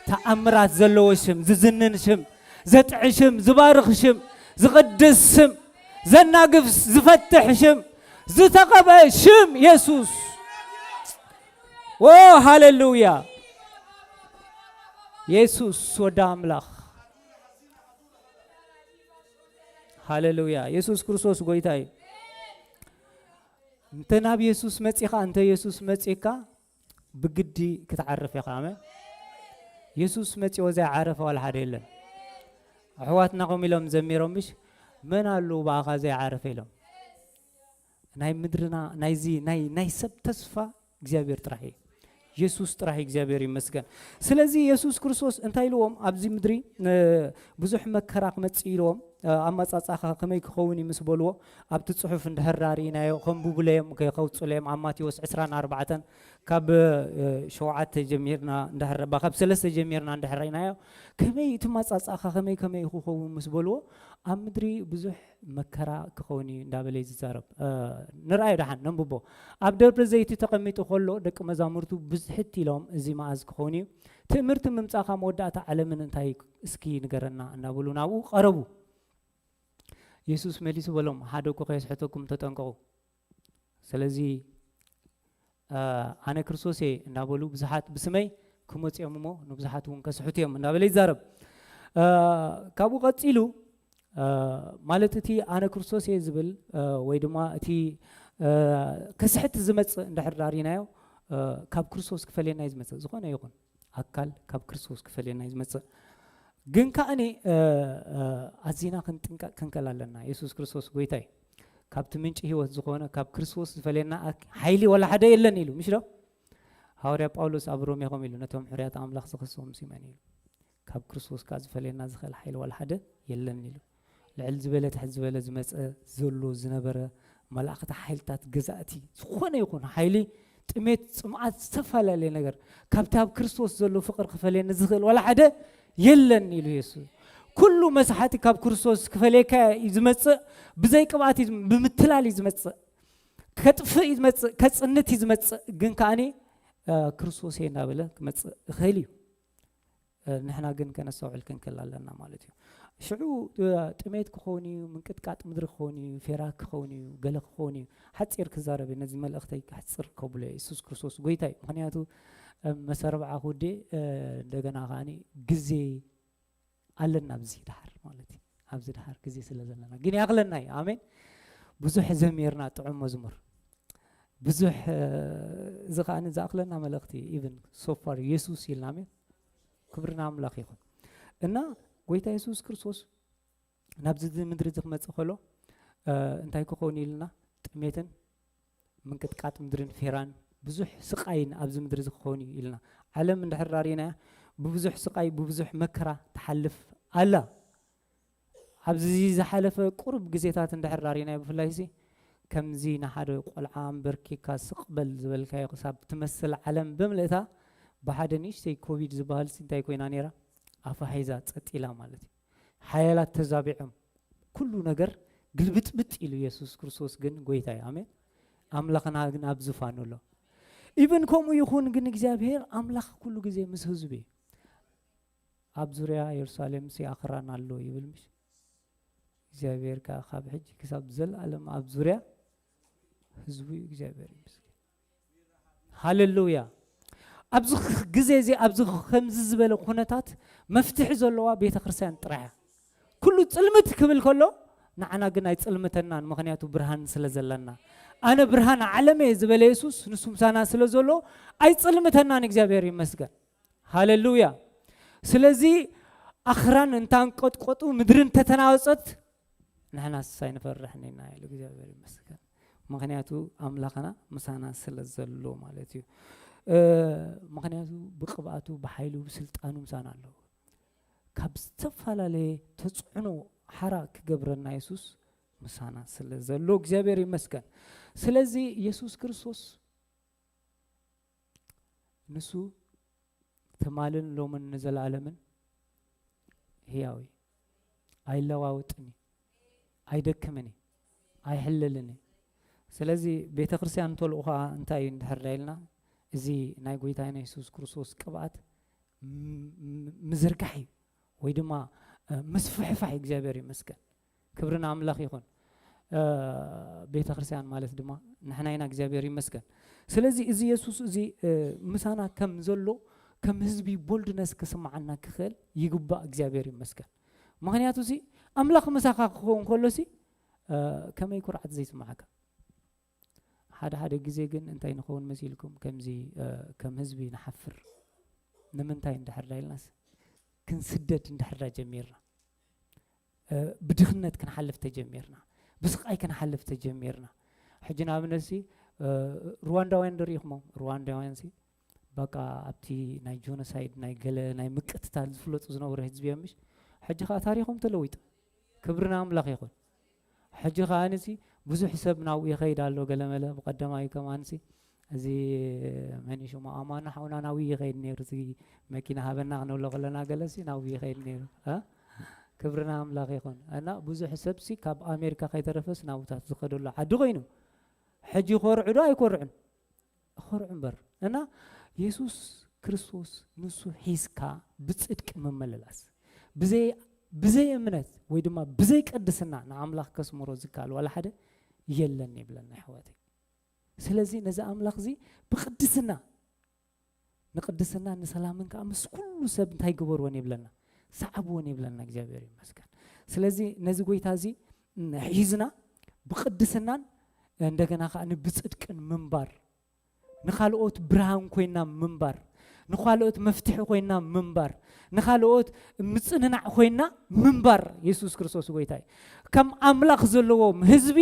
ተኣምራት ዘለዎ ሽም፣ ዝዝንን ሽም፣ ዘጥዕ ሽም፣ ዝባርኽ ሽም፣ ዝቕድስ ስም፣ ዘናግፍ ዝፈትሕ ሽም፣ ዝተቐበ ሽም የሱስ። ኦ ሃሌሉያ። የሱስ ወደ ኣምላኽ። ሃሌሉያ። የሱስ ክርስቶስ ጎይታ እዩ። እንተ ናብ የሱስ መጺኻ፣ እንተ የሱስ መጺካ፣ ብግዲ ክትዓርፍ ኢኻ። ኣሜን። የሱስ መጺዎ ዘይዓረፈ ዋላ ሓደ የለን። ኣሕዋትና ከምኡ ኢሎም ዘሚሮም፣ ምሽ መን ኣሉ ብኣኻ ዘይዓረፈ ኢሎም። ናይ ምድርና ናይዚ ናይ ናይ ሰብ ተስፋ እግዚኣብሔር ጥራሕ እዩ። የሱስ ጥራሕ እዩ። እግዚኣብሔር ይመስገን። ስለዚ የሱስ ክርስቶስ እንታይ ኢልዎም ኣብዚ ምድሪ ብዙሕ መከራ ክመጽእ ኢልዎም ኣመጻጻኻ ከመይ ክኸውን እዩ ምስ በልዎ ኣብቲ ጽሑፍ እንድሕር ርኢናዮ ከንብቡለዮም ከውጽለዮም ኣብ ማቴዎስ ዕስራን ኣርባዕተን ካብ ሸውዓተ ጀሚርና እንድሕር ካብ ሰለስተ ጀሚርና እንድሕር ርኢናዮ ከመይ እቲ መጻጻኻ ከመይ ከመይ ክኸውን ምስ በልዎ ኣብ ምድሪ ብዙሕ መከራ ክኸውን እዩ እንዳበለ እዩ ዝዛረብ። ንርኣዮ ደሓን ነንብቦ። ኣብ ደብረ ዘይቲ ተቐሚጡ ከሎ ደቂ መዛሙርቱ ብዝሕት ኢሎም እዚ መኣዝ ክኸውን እዩ ትእምርቲ ምምጻኻ መወዳእታ ዓለምን እንታይ እስኪ ንገረና እናበሉ ናብኡ ቀረቡ። የሱስ መሊሱ በሎም፣ ሓደ እኮ ከየስሕተኩም ተጠንቀቑ። ስለዚ ኣነ ክርስቶስ እየ እናበሉ ብዙሓት ብስመይ ክመፁ እዮም እሞ ንብዙሓት እውን ከስሕቱ እዮም እናበለ ይዛረብ። ካብኡ ቀፂሉ ማለት እቲ ኣነ ክርስቶስ እየ ዝብል ወይ ድማ እቲ ክስሕት ዝመፅእ እንድሕር ዳሪናዮ ካብ ክርስቶስ ክፈልየና እዩ ዝመፅእ። ዝኾነ ይኹን ኣካል ካብ ክርስቶስ ክፈልየና እዩ ዝመፅእ። ግን ከኣኒ ኣዚና ክንጥንቀቅ ክንከል ኣለና። የሱስ ክርስቶስ ጎይታ እዩ። ካብቲ ምንጪ ህይወት ዝኾነ ካብ ክርስቶስ ዝፈልየና ሓይሊ ዋላ ሓደ የለን ኢሉ ምሽ ዶ? ሃዋርያ ጳውሎስ ኣብ ሮሜ ከም ኢሉ ነቶም ሕርያት ኣምላኽ ዝኸስዎም ሲመን ኢሉ ካብ ክርስቶስ ከኣ ዝፈልየና ዝኽእል ሓይሊ ዋላ ሓደ የለን ኢሉ። ልዕል ዝበለ ትሕት ዝበለ ዝመፀ ዘሎ ዝነበረ መላእኽቲ ሓይልታት ገዛእቲ ዝኾነ ይኹን ሓይሊ ጥሜት፣ ፅምኣት፣ ዝተፈላለየ ነገር ካብቲ ኣብ ክርስቶስ ዘሎ ፍቕሪ ክፈልየኒ ዝኽእል ዋላ ሓደ የለን ኢሉ የሱስ። ኩሉ መስሓቲ ካብ ክርስቶስ ክፈልየካ እዩ ዝመፅእ። ብዘይ ቅብኣት እዩ ዝም- ብምትላል እዩ ዝመፅእ። ከጥፍእ እዩ ዝመፅእ፣ ከፅንት እዩ ዝመፅእ። ግን ከኣኒ እ፣ ክርስቶስ እየ እናበለ ክመፅእ ይኽእል እዩ። ንሕና ግን ከነስተውዕል ክንክእል ኣለና ማለት እዩ። ሽዑ ጥሜት ክኸውን እዩ፣ ምንቅጥቃጥ ምድሪ ክኸውን እዩ፣ ፌራ ክኸውን እዩ፣ ገለ ክኸውን እዩ። ሓፂር ክዛረብ ነዚ መልእኽተይ ክሕፅር ከብሎ የሱስ ክርስቶስ ጎይታ እዩ። ምክንያቱ መሰረብዓ ክውዴ እንደገና ከዓኒ ግዜ ኣለና ኣብዚ ድሓር ማለት እዩ። ኣብዚ ድሓር ግዜ ስለ ዘለና ግን ይኣኽለና እዩ። ኣሜን። ብዙሕ ዘሚርና ጥዑም መዝሙር ብዙሕ እዚ ከዓ ዝኣኽለና መልእኽቲ ኢቭን ሶፋር የሱስ ኢልና ኣሜን። ክብሪ ንኣምላኽ ይኹን። እና ጎይታ የሱስ ክርስቶስ ናብዚ ምድሪ እዚ ክመፅእ ከሎ እንታይ ክኸውን ኢልና ጥሜትን ምንቅጥቃጥ ምድርን ፌራን ብዙሕ ስቃይን ኣብዚ ምድሪ እዚ ክኸውን እዩ ኢልና። ዓለም እንድሕር ራሪናያ ብብዙሕ ስቃይ ብብዙሕ መከራ ትሓልፍ ኣላ። ኣብዚ ዝሓለፈ ቁሩብ ግዜታት እንድሕር ራሪናዮ ብፍላይ ሲ ከምዚ ንሓደ ቆልዓ ኣንበርኪካ ስቕ በል ዝበልካዮ ክሳብ ትመስል ዓለም ብምልእታ ብሓደ ንእሽተይ ኮቪድ ዝበሃል ሲ እንታይ ኮይና ነይራ? ኣፋ ሒዛ ጸጥ ኢላ ማለት እዩ። ሓያላት ተዛቢዖም ኩሉ ነገር ግልብጥብጥ ኢሉ የሱስ ክርስቶስ ግን ጎይታ እዩ። ኣሜን። ኣምላኽና ግን ኣብ ዝፋኑ ኣሎ። ኢቨን ከምኡ ይኹን ግን እግዚኣብሔር ኣምላኽ ኩሉ ግዜ ምስ ህዝቡ እዩ። ኣብ ዙርያ የሩሳሌም ሲ ኣኽራን ኣሎ ይብል ምሽ እግዚኣብሔር ከዓ ካብ ሕጂ ክሳብ ዘላለም ኣብ ዙርያ ህዝቡ እዩ። እግዚኣብሔር ይመስገን። ሃሌሉያ። ኣብዚ ግዜ እዚ ኣብዚ ከምዚ ዝበለ ኩነታት መፍትሒ ዘለዋ ቤተ ክርስቲያን ጥራሕ እያ። ኩሉ ፅልምት ክብል ከሎ ንዓና ግን ኣይፅልምተናን፣ ምክንያቱ ብርሃን ስለ ዘለና። ኣነ ብርሃን ዓለም እየ ዝበለ የሱስ ንሱ ምሳና ስለ ዘሎ ኣይፅልምተናን። እግዚኣብሔር ይመስገን። ሃሌሉያ። ስለዚ ኣኽራን እንታንቀጥቀጡ ምድሪ እንተተናወፀት ንሕናስ ኣይንፈርሕን ኢና ኢሉ እግዚኣብሔር ይመስገን። ምክንያቱ ኣምላኽና ምሳና ስለ ዘሎ ማለት እዩ። ምክንያቱ ብቅብኣቱ ብሓይሉ ብስልጣኑ ምሳና ኣለዉ። ካብ ዝተፈላለየ ተፅዕኖ ሓራ ክገብረና የሱስ ምሳና ስለ ዘሎ እግዚኣብሔር ይመስገን። ስለዚ የሱስ ክርስቶስ ንሱ ትማልን ሎምን ንዘለኣለምን ህያው እዩ። ኣይለዋወጥን እዩ። ኣይደክምን እዩ። ኣይሕለልን እዩ። ስለዚ ቤተ ክርስቲያን ተልእኾ ከዓ እንታይ እዩ እንድሕር ዳ ኢልና እዚ ናይ ጎይታና የሱስ ክርስቶስ ቅብኣት ም- ም- ምዝርጋሕ እዩ ወይ ድማ እ፣ ምስፍሕፋሕ እዩ። እግዚኣብሔር ይመስገን። ክብሪ ንኣምላኽ ይኹን። ቤተ ክርስቲያን ማለት ድማ ንሕና ኢና። እግዚኣብሔር ይመስገን። ስለዚ እዚ የሱስ እዚ ምሳና ከም ዘሎ ከም ህዝቢ ቦልድነስ ክስምዓና ክኽእል ይግባእ። እግዚኣብሔር ይመስገን። ምኽንያቱ እዚ ኣምላኽ ምሳኻ ክኸውን ከሎ ሲ ከመይ ኩርዓት ዘይስምዓካ? ሓደ ሓደ ግዜ ግን እንታይ ንኸውን መሲልኩም ከምዚ ከም ህዝቢ ንሓፍር። ንምንታይ እንድሕር ዳ ኢልናስ ክንስደድ እንድሕር ዳ ጀሚርና፣ ብድኽነት ክንሓልፍ ተጀሚርና፣ ብስቓይ ክንሓልፍ ተጀሚርና። ሕጂ ንኣብነት ሲ ሩዋንዳውያን ዶ ርኢኹሞም? ሩዋንዳውያን ሲ በቃ ኣብቲ ናይ ጆኖሳይድ ናይ ገለ ናይ ምቅትታል ዝፍለጡ ዝነበሩ ህዝቢ እዮም ምሽ? ሕጂ ኸዓ ታሪኾም ተለዊጡ። ክብሪ ንኣምላኽ ይኹን። ሕጂ ኸዓ ኣንሲ ብዙሕ ሰብ ናብኡ ይኸይድ ኣሎ። ገለመለ ብቐደማይ ከም ኣንሲ እዚ መን እዩ ሽሙ ኣማና ሓውና ናብኡ ይኸይድ ነይሩ። እዚ መኪና ሃበና ክንብሎ ከለና ገለሲ ናብኡ ይኸይድ ነይሩ። እ? ክብሪ ንኣምላኽ ይኹን። እና ብዙሕ ሰብሲ ካብ ኣሜሪካ ከይተረፈስ ናብታት ዝኸደሉ ዓዲ ኮይኑ ሕጂ ይኮርዑ ዶ ኣይኮርዑን? ይኮርዑ እምበር። እና የሱስ ክርስቶስ ንሱ ሒዝካ ብጽድቂ ምምልላስ፣ ብዘይ ብዘይ እምነት ወይ ድማ ብዘይ ቅድስና ንኣምላኽ ከስምሮ ዝከኣል ዋላ ሓደ የለን ይብለና ኣሕዋተይ። ስለዚ ነዚ ኣምላኽ እዚ ብቅድስና ንቅድስና ንሰላምን ከዓ ምስ ኩሉ ሰብ እንታይ ግበርዎን ይብለና፣ ሰዓብዎን ይብለና። እግዚኣብሔር ይመስገን። ስለዚ ነዚ ጎይታ እዚ ሒዝና ብቅድስናን እንደገና ከዓ ብጽድቅን ምንባር፣ ንኻልኦት ብርሃን ኮይና ምንባር፣ ንኻልኦት መፍትሒ ኮይና ምንባር፣ ንኻልኦት ምጽንናዕ ኮይና ምንባር። የሱስ ክርስቶስ ጎይታ እዩ። ከም ኣምላኽ ዘለዎም ህዝቢ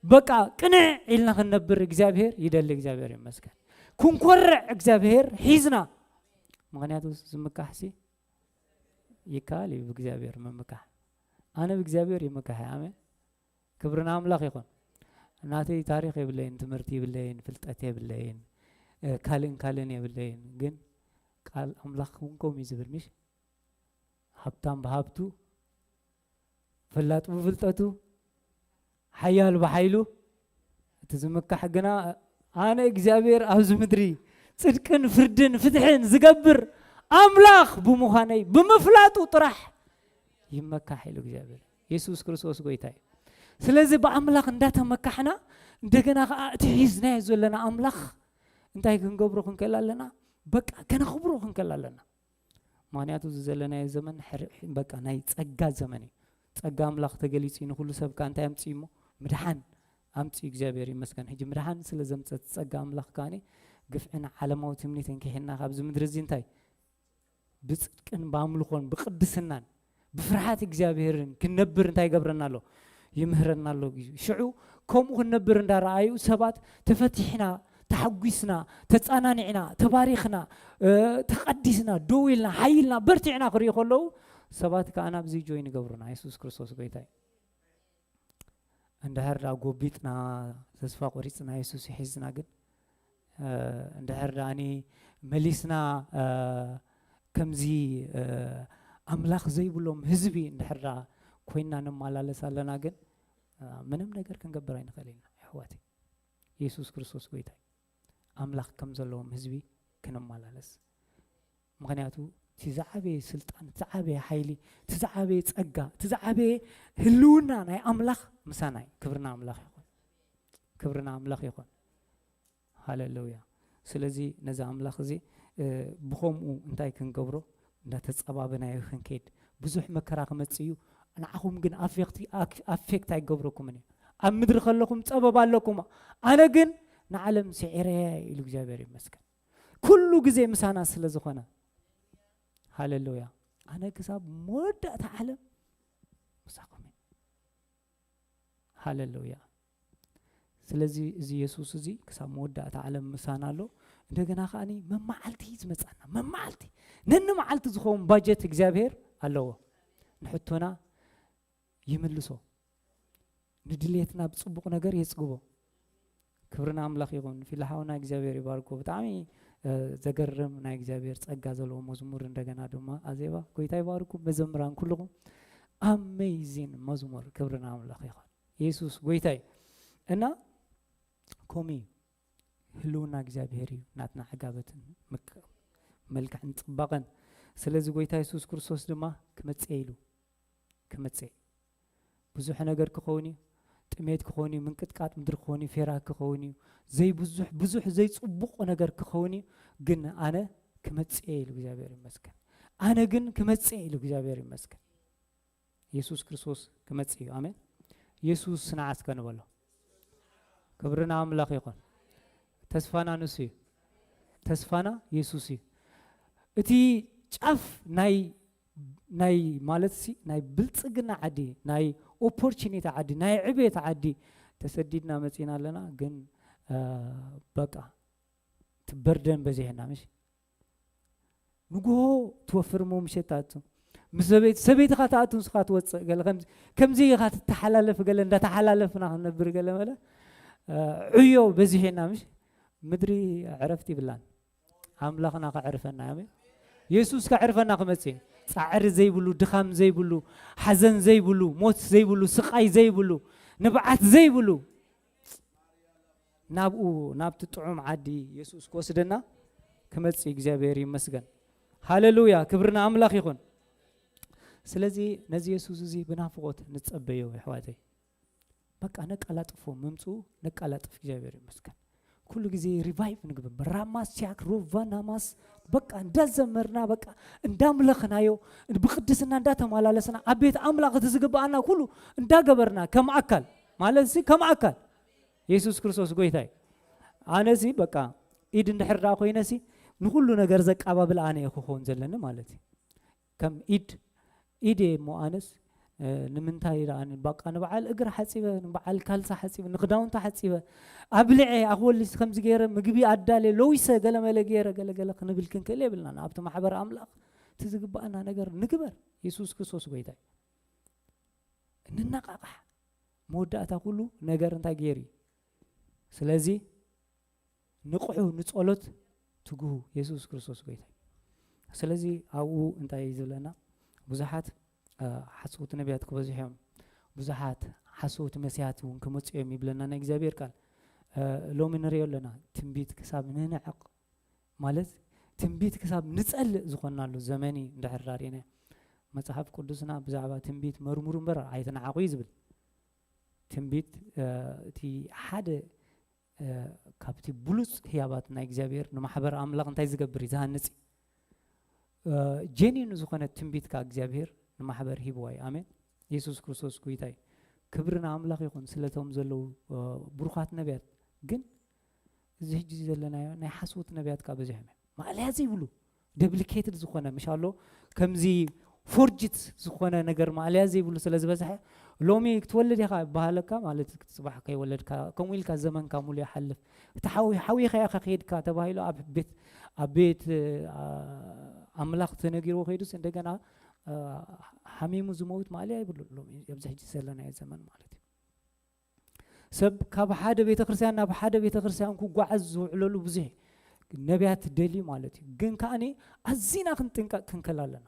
በቃ ቅንዕ ኢልና ክንነብር እግዚኣብሔር ይደሊ። እግዚኣብሔር ይመስገን። ክንኮርዕ እግዚኣብሔር ሒዝና። ምኽንያቱ ዝምካሕሲ ይከኣል እዩ ብእግዚኣብሔር ምምካሕ። ኣነ ብእግዚኣብሔር ይምካሕ እየ። ኣሜን። ክብሪ ንኣምላኽ ይኹን። ናተይ ታሪኽ የብለይን፣ ትምህርቲ የብለይን፣ ፍልጠት የብለይን፣ ካልእን ካልእን የብለይን። ግን ቃል ኣምላኽ እውን ከምኡ እዩ ዝብል ምሽ? ሃብታም ብሃብቱ፣ ፈላጥ ብፍልጠቱ፣ ሓያል ብሓይሉ፣ እቲ ዝምካሕ ግና ኣነ እግዚኣብሔር ኣብዚ ምድሪ ጽድቅን ፍርድን ፍትሕን ዝገብር ኣምላኽ ብምዃነይ ብምፍላጡ ጥራሕ ይመካሕ ኢሉ እግዚኣብሔር። የሱስ ክርስቶስ ጎይታ እዩ። ስለዚ ብኣምላኽ እንዳተመካሕና እንደገና ከዓ እቲ ሒዝናዮ ዘለና ኣምላኽ እንታይ ክንገብሮ ክንክእል ኣለና? በቃ ከነኽብሮ ክንክእል ኣለና። ምኽንያቱ እዚ ዘለናዮ ዘመን በቃ ናይ ጸጋ ዘመን እዩ። ጸጋ ኣምላኽ ተገሊጹ እዩ። ንኹሉ ሰብ ከኣ እንታይ ኣምጺኡ እሞ? ምድሓን ኣምጺኡ። እግዚኣብሔር ይመስገን። ሕጂ ምድሓን ስለ ዘምጸት ጸጋ ኣምላኽ ከኣኒ ግፍዕን ዓለማዊ ትምኒትን ክሒድና ካብዚ ምድሪ እዚ እንታይ ብጽድቅን ብኣምልኾን ብቅድስናን ብፍርሃት እግዚኣብሔርን ክንነብር እንታይ ይገብረና ኣሎ? ይምህረና ኣሎ። ሽዑ ከምኡ ክንነብር እንዳረኣዩ ሰባት ተፈቲሕና፣ ተሓጒስና፣ ተጸናኒዕና፣ ተባሪኽና፣ ተቐዲስና፣ ደው ኢልና፣ ሓይልና፣ በርቲዕና ክርእዩ ከለዉ ሰባት ከኣ ናብዚ ጆይን ይገብሩና። የሱስ ክርስቶስ ጎይታ እዩ። እንድሕር ደኣ ጎቢጥና፣ ተስፋ ቆሪጽና፣ የሱስ ይሒዝና ግን እንድሕር ደኣኒ መሊስና ከምዚ ኣምላኽ ዘይብሎም ህዝቢ እንድሕር ደኣ ኮይና ንመላለስ ኣለና ግን ምንም ነገር ክንገብር ኣይንኽእል ኢና ኣሕዋተይ። የሱስ ክርስቶስ ጎይታ እዩ። ኣምላኽ ከም ዘለዎም ህዝቢ ክንመላለስ። ምኽንያቱ እቲ ዝዓበየ ስልጣን፣ እቲ ዝዓበየ ሓይሊ፣ እቲ ዝዓበየ ጸጋ፣ እቲ ዝዓበየ ህልውና ናይ ኣምላኽ ምሳና እዩ። ክብርና ኣምላኽ ይኹን። ክብርና ኣምላኽ ይኹን። ሃለሉያ። ስለዚ ነዚ ኣምላኽ እዚ ብኸምኡ እንታይ ክንገብሮ እንዳተጸባበናዮ ክንከይድ። ብዙሕ መከራ ክመጽእ እዩ። ንዓኹም ግን ኣፌክቲ ኣፌክት ኣይገብረኩምን እዩ። ኣብ ምድሪ ከለኹም ጸበብ ኣለኩም፣ ኣነ ግን ንዓለም ስዒረያ ኢሉ እግዚኣብሔር ይመስገን። ኩሉ ግዜ ምሳና ስለ ዝኾነ ሃለሉያ። ኣነ ክሳብ መወዳእታ ዓለም ምሳኹም እየ። ሃለሉያ። ስለዚ እዚ የሱስ እዚ ክሳብ መወዳእታ ዓለም ምሳና ኣሎ። እንደገና ከኣኒ መመዓልቲ ዝመጻና መመዓልቲ ነኒ መዓልቲ ዝኸውን ባጀት እግዚኣብሔር ኣለዎ። ንሕቶና ይምልሶ። ንድልየትና ብጽቡቕ ነገር የጽግቦ። ክብሪ ንኣምላኽ ይኹን። ፊላ ሓውና እግዚኣብሔር ይባርኮ። ብጣዕሚ ዘገርም ናይ እግዚኣብሔር ጸጋ ዘለዎ መዝሙር እንደገና ድማ ኣዜባ ጎይታ ይባርኩም። መዘምራን ኩልኹም ኣሜዚን መዝሙር። ክብሪ ንኣምላኽ ይኹን። የሱስ ጎይታ እዩ። እና ኮሚ ህልውና እግዚኣብሔር እዩ ናትና ዕጋበትን መልክዕን ጽባቐን። ስለዚ ጎይታ የሱስ ክርስቶስ ድማ ክመጽእ ኢሉ ክመጽእ ብዙሕ ነገር ክኸውን እዩ። ጥሜት ክኸውን እዩ፣ ምንቅጥቃጥ ምድሪ ክኸውን እዩ፣ ፌራ ክኸውን እዩ፣ ዘይብዙሕ ብዙሕ ዘይጽቡቕ ነገር ክኸውን እዩ። ግን ኣነ ክመጽእ እየ ኢሉ እግዚኣብሔር ይመስገን። ኣነ ግን ክመጽእ እየ ኢሉ እግዚኣብሔር ይመስገን። የሱስ ክርስቶስ ክመጽእ እዩ። ኣሜን። የሱስ ንዓስከ ንበሎ። ክብርና ኣምላኽ ይኹን። ተስፋና ንሱ እዩ። ተስፋና የሱስ እዩ። እቲ ጫፍ ናይ ናይ ማለት ሲ ናይ ብልጽግና ዓዲ፣ ናይ ኦፖርቹኒቲ ዓዲ፣ ናይ ዕቤት ዓዲ ተሰዲድና መጺና ኣለና። ግን በቃ ትበርደን በዚሕና ምሽ ንግሆ ትወፍር እሞ ምሸት ትኣቱ። ምስ ሰበይቲ ሰበይትኻ ትኣቱ፣ ንስኻ ትወፅእ። ገለ ከምዚ ከምዚ ኢኻ ትተሓላለፍ። ገለ እንዳተሓላለፍና ክንነብር ገለ መለ ዕዮ በዚሕና ምሽ ምድሪ ዕረፍቲ ይብላን። ኣምላኽና ከዕርፈና። ኣሜን። የሱስ ከዕርፈና ክመጽእ እዩ። ጻዕሪ ዘይብሉ፣ ድኻም ዘይብሉ፣ ሓዘን ዘይብሉ፣ ሞት ዘይብሉ፣ ስቓይ ዘይብሉ፣ ንብዓት ዘይብሉ፣ ናብኡ ናብቲ ጥዑም ዓዲ የሱስ ክወስደና ክመጽእ እግዚኣብሔር ይመስገን። ሃሌሉያ፣ ክብሪ ንኣምላኽ ይኹን። ስለዚ ነዚ የሱስ እዚ ብናፍቖት ንጸበዮ የሕዋተይ። በቃ ነቃላጥፎ ምምጽኡ ነቃላጥፍ እግዚኣብሔር ይመስገን። ኩሉ ግዜ ሪቫይቭ ንግብር ራማስ ሲያክ ሮቫ ናማስ በቃ እንዳዘመርና በቃ እንዳምለኽናዮ ብቅድስና እንዳተመላለስና ኣብ ቤት ኣምላኽ እቲ ዝግብኣና ኩሉ እንዳገበርና ከም ኣካል ማለት ሲ ከም ኣካል የሱስ ክርስቶስ ጎይታ እዩ። ኣነ ሲ በቃ ኢድ እንድሕር ደኣ ኮይነ ሲ ንኩሉ ነገር ዘቃባብል ኣነ እየ ክኸውን ዘለኒ ማለት እዩ። ከም ኢድ ኢድ እየ እሞ ኣነስ ንምንታይ ደኣ ባቃ ንበዓል እግር ሓፂበ ንበዓል ካልሳ ሓፂበ ንክዳውንታ ሓፂበ ኣብልዐ ኣክወሊስ ከምዚ ገይረ ምግቢ ኣዳለ ለዊሰ ገለመለ ገይረ ገለገለ ክንብል ክንክእል የብልና። ኣብቲ ማሕበር ኣምላኽ እቲ ዝግባኣና ነገር ንግበር። የሱስ ክርስቶስ ጎይታ እዩ። ንነቃቃሕ። መወዳእታ ኩሉ ነገር እንታይ ገይሩ እዩ? ስለዚ ንቕሑ ንጸሎት ትግሁ። የሱስ ክርስቶስ ጎይታ እዩ። ስለዚ ኣብኡ እንታይ እዩ ዝብለና? ብዙሓት ሓሰውቲ ነቢያት ክበዝሑ እዮም። ብዙሓት ሓሰውቲ መስያት እውን ክመፁ እዮም ይብለና ናይ እግዚኣብሔር ቃል። ሎሚ ንሪኦ ኣለና። ትንቢት ክሳብ ንንዕቕ ማለት ትንቢት ክሳብ ንጸልእ ዝኾንናሉ ዘመን እዩ። እንድሕር ዳሪእና መጽሓፍ ቅዱስና ብዛዕባ ትንቢት መርምሩ እምበር ኣይትንዓቑ እዩ ዝብል። ትንቢት እቲ ሓደ ካብቲ ብሉፅ ህያባት ናይ እግዚኣብሔር ንማሕበር ኣምላኽ እንታይ ዝገብር እዩ? ዝሃንፅ እዩ። ጀኒን ዝኾነ ትንቢት ከዓ እግዚኣብሔር ንማሕበር ሂብዋ እዩ። ኣሜን። የሱስ ክርስቶስ ጎይታ እዩ። ክብሪ ንኣምላኽ ይኹን ስለቶም ዘለዉ ብሩኻት ነቢያት። ግን እዚ ሕጂ ዘለናዮ ናይ ሓሶት ነቢያት ከዓ በዚሖም እዮም። ማእለያ ዘይብሉ ደብሊኬትድ ዝኾነ ምሽ ኣሎ ከምዚ ፎርጅት ዝኾነ ነገር ማእለያ ዘይብሉ ስለ ዝበዝሐ ሎሚ ክትወልድ ኢኻ ይበሃለካ ማለት ጽባሕ ከይወለድካ ከምኡ ኢልካ ዘመንካ ሙሉ ይሓልፍ። እቲ ሓዊ ሓዊኻ ኢኻ ከይድካ ተባሂሉ ኣብ ቤት ኣብ ቤት ኣምላኽ ተነጊርዎ ከይዱስ እንደገና ሓሚሙ ዝመውት ማእለያ ይብሉ ሎሚ ኣብዚ ሕጂ ዘለናዮ ዘመን ማለት እዩ። ሰብ ካብ ሓደ ቤተክርስትያን ናብ ሓደ ቤተክርስትያን ክጓዓዝ ዝውዕለሉ ብዙሕ ነቢያት ደልዩ ማለት እዩ። ግን ከኣኒ ኣዚና ክንጥንቀቅ ክንክእል ኣለና።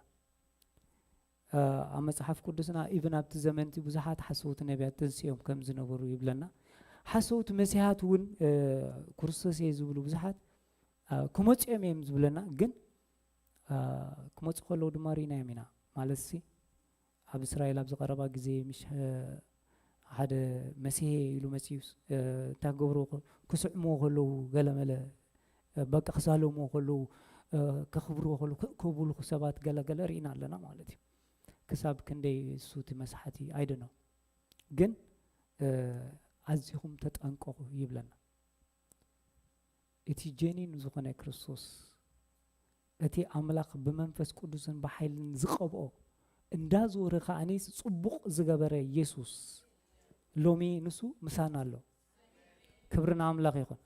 ኣብ መጽሓፍ ቅዱስና ኢብን ኣብቲ ዘመንቲ ብዙሓት ሓሰውቲ ነቢያት ተንስኦም ከም ዝነበሩ ይብለና። ሓሰውቲ መሲሓት እውን ክርስቶስ እየ ዝብሉ ብዙሓት ክመፅኦም እዮም ዝብለና። ግን ክመፁ ከለዉ ድማ ርኢናዮም ኢና ማለት ሲ ኣብ እስራኤል ኣብ ዝቐረባ ግዜ ምሽ ሓደ መሲሄ ኢሉ መፅዩስ እንታይ ክገብሩ ክስዕምዎ ከለዉ ገለመለ በቃ ክሳለምዎ ከለዉ ከኽብርዎ ከለዉ ክእከብሉ ሰባት ገለገለ ርኢና ኣለና ማለት እዩ። ክሳብ ክንደይ እሱ እቲ መስሓቲ ኣይደኖ ግን ኣዚኹም ተጠንቀቑ ይብለና። እቲ ጀኒን ዝኾነ ክርስቶስ እቲ ኣምላኽ ብመንፈስ ቅዱስን ብሓይልን ዝቐብኦ እንዳዞረ ከኣኒ ጽቡቕ ዝገበረ የሱስ ሎሚ ንሱ ምሳና ኣሎ። ክብሪ ንኣምላኽ ይኹን።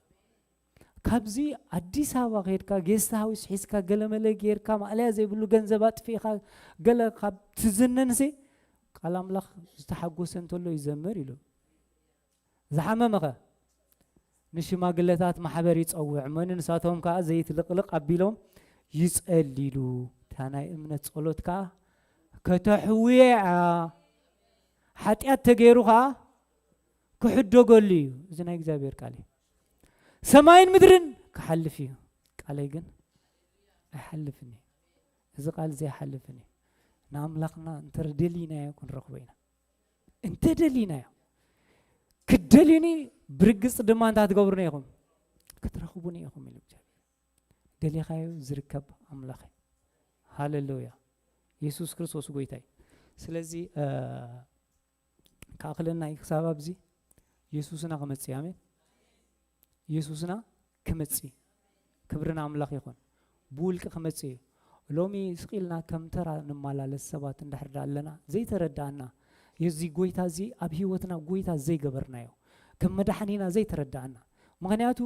ካብዚ ኣዲስ ኣበባ ከይድካ ጌስት ሃውስ ሒዝካ ገለመለ ጌርካ ማእለያ ዘይብሉ ገንዘብ ኣጥፊእካ ገለ ካብ ትዝነንሲ ቃል ኣምላኽ ዝተሓጎሰ እንተሎ ይዘምር ኢሉ ዝሓመመኸ ንሽማግለታት ማሕበር ይጸውዕ እሞ ንሳቶም ከኣ ዘይት ልቕልቕ ኣቢሎም ይጸልይሉ። እታ ናይ እምነት ጸሎት ከኣ ከተሕውየ እያ። ሓጢኣት ተገይሩ ከኣ ክሕደገሉ እዩ። እዚ ናይ እግዚኣብሔር ቃል እዩ። ሰማይን ምድርን ክሓልፍ እዩ፣ ቃለይ ግን ኣይሓልፍን እዩ። እዚ ቃል እዚ ኣይሓልፍን እዩ። ንኣምላኽና እንተደሊናዮ ክንረኽቦ ኢና። እንተ ደሊናዮ ክትደልዩኒ ብርግጽ ድማ እንታይ ትገብሩኒ ኢኹም? ክትረኽቡኒ ኢኹም ኢሉ እግዚኣብሔር። ደሊኻዮ ዝርከብ ኣምላኽ እዩ። ሃሌሉያ። የሱስ ክርስቶስ ጎይታ እዩ። ስለዚ እ፣ ክኣኽለና እዩ ክሳብ ኣብዚ የሱስና ክመጽእ እዩ። ኣሜን። የሱስና ክመጽእ እዩ። ክብሪ ንኣምላኽ ይኹን። ብውልቂ ክመጽእ እዩ። ሎሚ ስቕ ኢልና ከም ተራ ንመላለስ ሰባት እንድሕር ደኣ ኣለና፣ ዘይተረድኣና፣ እዚ ጎይታ እዚ ኣብ ህይወትና ጎይታ ዘይገበርናዮ፣ ከም መድሓኒና ዘይተረድኣና። ምኽንያቱ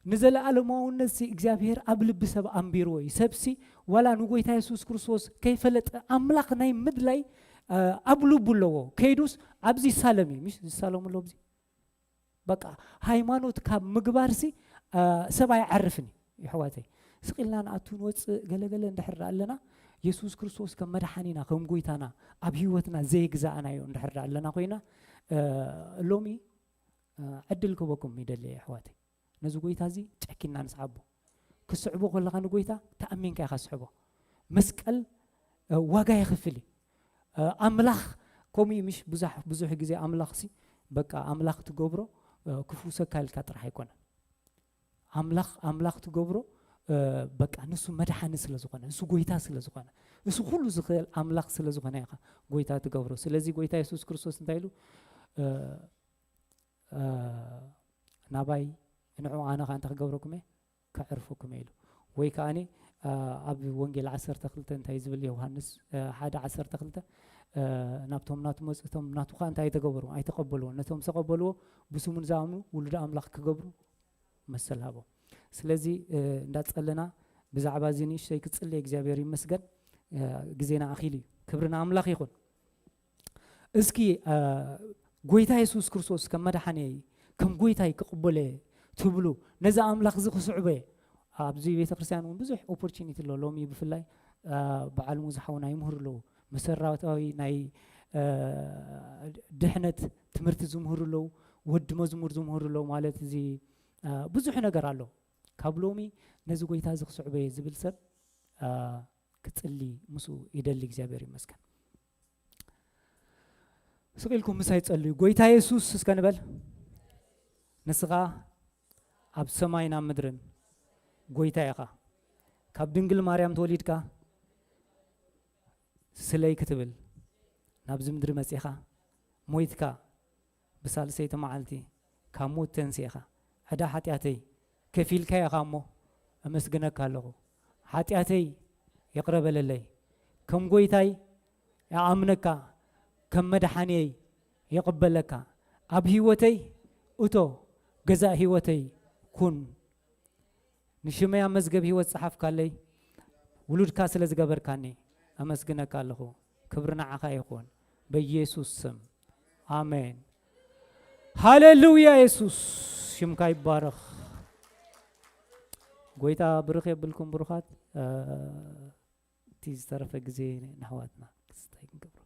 ንዘለኣለማውነት ሲ እግዚኣብሔር ኣብ ልቢ ሰብ ኣንቢርዎ እዩ። ሰብሲ ዋላ ንጎይታ የሱስ ክርስቶስ ከይፈለጠ ኣምላኽ ናይ ምድላይ እ፣ ኣብ ልቡ ኣለዎ። ከይዱስ ኣብዚ ይሳለም እዩ። ምሽ ዝሳለሙ ኣሎ ኣብዚ። በቃ ሃይማኖት ካብ ምግባርሲ እ፣ ሰብ ኣይዓርፍን እዩ። የሕዋተይ ስቕ ኢልና ንኣቱ ንወፅእ ገለገለ እንድሕር ደኣ ኣለና፣ የሱስ ክርስቶስ ከም መድሓኒና ከም ጎይታና ኣብ ህይወትና ዘይግዛእናዮ እንድሕር ደኣ ኣለና ኮይና እ፣ ሎሚ እ፣ ዕድል ክህበኩም ይደሊ እየ ኣሕዋተይ። ነዚ ጎይታ እዚ ጨኪና ንስዓቦ። ክስዕቦ ከለኻ ንጎይታ ተኣሚንካ ኢኻ ስዕቦ። መስቀል እ፣ ዋጋ የኽፍል እዩ። እ፣ ኣምላኽ ከምኡ እዩ ምሽ ብዙሕ ብዙሕ ግዜ ኣምላኽሲ በቃ ኣምላኽ ትገብሮ እ፣ ክፍውሰካ ኢልካ ጥራሕ ኣይኮነን። ኣምላኽ ኣምላኽ ትገብሮ እ፣ በቃ ንሱ መድሓኒ ስለ ዝኾነ፣ ንሱ ጎይታ ስለ ዝኾነ፣ ንሱ ኩሉ ዝኽእል ኣምላኽ ስለ ዝኾነ ኢኻ ጎይታ ትገብሮ። ስለዚ ጎይታ የሱስ ክርስቶስ እንታይ ኢሉ እ፣ እ፣ ናባይ ንዑ ኣነ ኸኣ እንታይ ክገብረኩም እየ? ከዕርፈኩም እየ ኢሉ። ወይ ከኣኒ እ፣ ኣብ ወንጌል ዓሰርተ ክልተ እንታይ ዝብል ዮሃንስ እ፣ ሓደ ዓሰርተ ክልተ እ፣ ናብቶም ናቱ መጽእ እቶም ናቱ ኸኣ እንታይ ተገበሩ? ኣይተቐበልዎ። ነቶም ዝተቐበልዎ ብስሙ ንዝኣምኑ ውሉደ ኣምላኽ ክገብሩ መሰል ሃቦም። ስለዚ እ፣ እንዳጸለና ብዛዕባ እዚ ንእሽተይ ክጽሊ እግዚኣብሔር ይመስገን። እ፣ ግዜና ኣኺሉ እዩ። ክብሪ ንኣምላኽ ይኹን። እስኪ እ፣ ጎይታ የሱስ ክርስቶስ ከም መድሓኒየይ ከም ጎይታይ ክቕበሎ እየ ትብሉ ነዚ ኣምላኽ እዚ ክስዕቦ እየ። ኣብዚ ቤተ ክርስቲያን እውን ብዙሕ ኦፖርቹኒቲ ኣሎ። ሎሚ ብፍላይ እ፣ በዓል ሙዝ ሓውና ይምህሩ ኣለዉ። መሰረታዊ ናይ እ፣ ድሕነት ትምህርቲ ዝምህሩ ኣለዉ። ወዲ መዝሙር ዝምህሩ ኣለዉ። ማለት እዚ እ፣ ብዙሕ ነገር ኣሎ። ካብ ሎሚ ነዚ ጎይታ እዚ ክስዕቦ እየ ዝብል ሰብ እ፣ ክጽሊ ምስኡ ይደሊ። እግዚኣብሔር ይመስገን። ስቕ ኢልኩም ምሳይ ጸልዩ። ጎይታ የሱስ እስከ ንበል። ንስኻ ኣብ ሰማይን ኣብ ምድርን ጎይታ ኢኻ። ካብ ድንግል ማርያም ተወሊድካ ስለይ ክትብል ናብዚ ምድሪ መጺኻ፣ ሞይትካ፣ ብሳልሰይቲ መዓልቲ ካብ ሞት ተንሲእኻ፣ ዕዳ ሓጢኣተይ ከፊልካዮ ኢኻ እሞ፣ ኣመስግነካ ኣለኹ። ሓጢኣተይ ይቕረ በለለይ። ከም ጎይታይ ይኣምነካ፣ ከም መድሓኒየይ ይቕበለካ። ኣብ ህይወተይ እቶ፣ ገዛእ ህይወተይ ኩን። ንሽመይ ኣብ መዝገብ ህይወት ጸሓፍካለይ፣ ውሉድካ ስለ ዝገበርካኒ ኣመስግነካ ኣለኹ። ክብሪ ንዓኻ ይኹን፣ በኢየሱስ ስም፣ ኣሜን። ሃሌሉያ፣ የሱስ ሽምካ ይባረኽ። ጎይታ ብርኽ የብልኩም ብሩኻት። እ፣ እቲ ዝተረፈ ግዜ ንኣሕዋትና ክስታይ ክንገብር።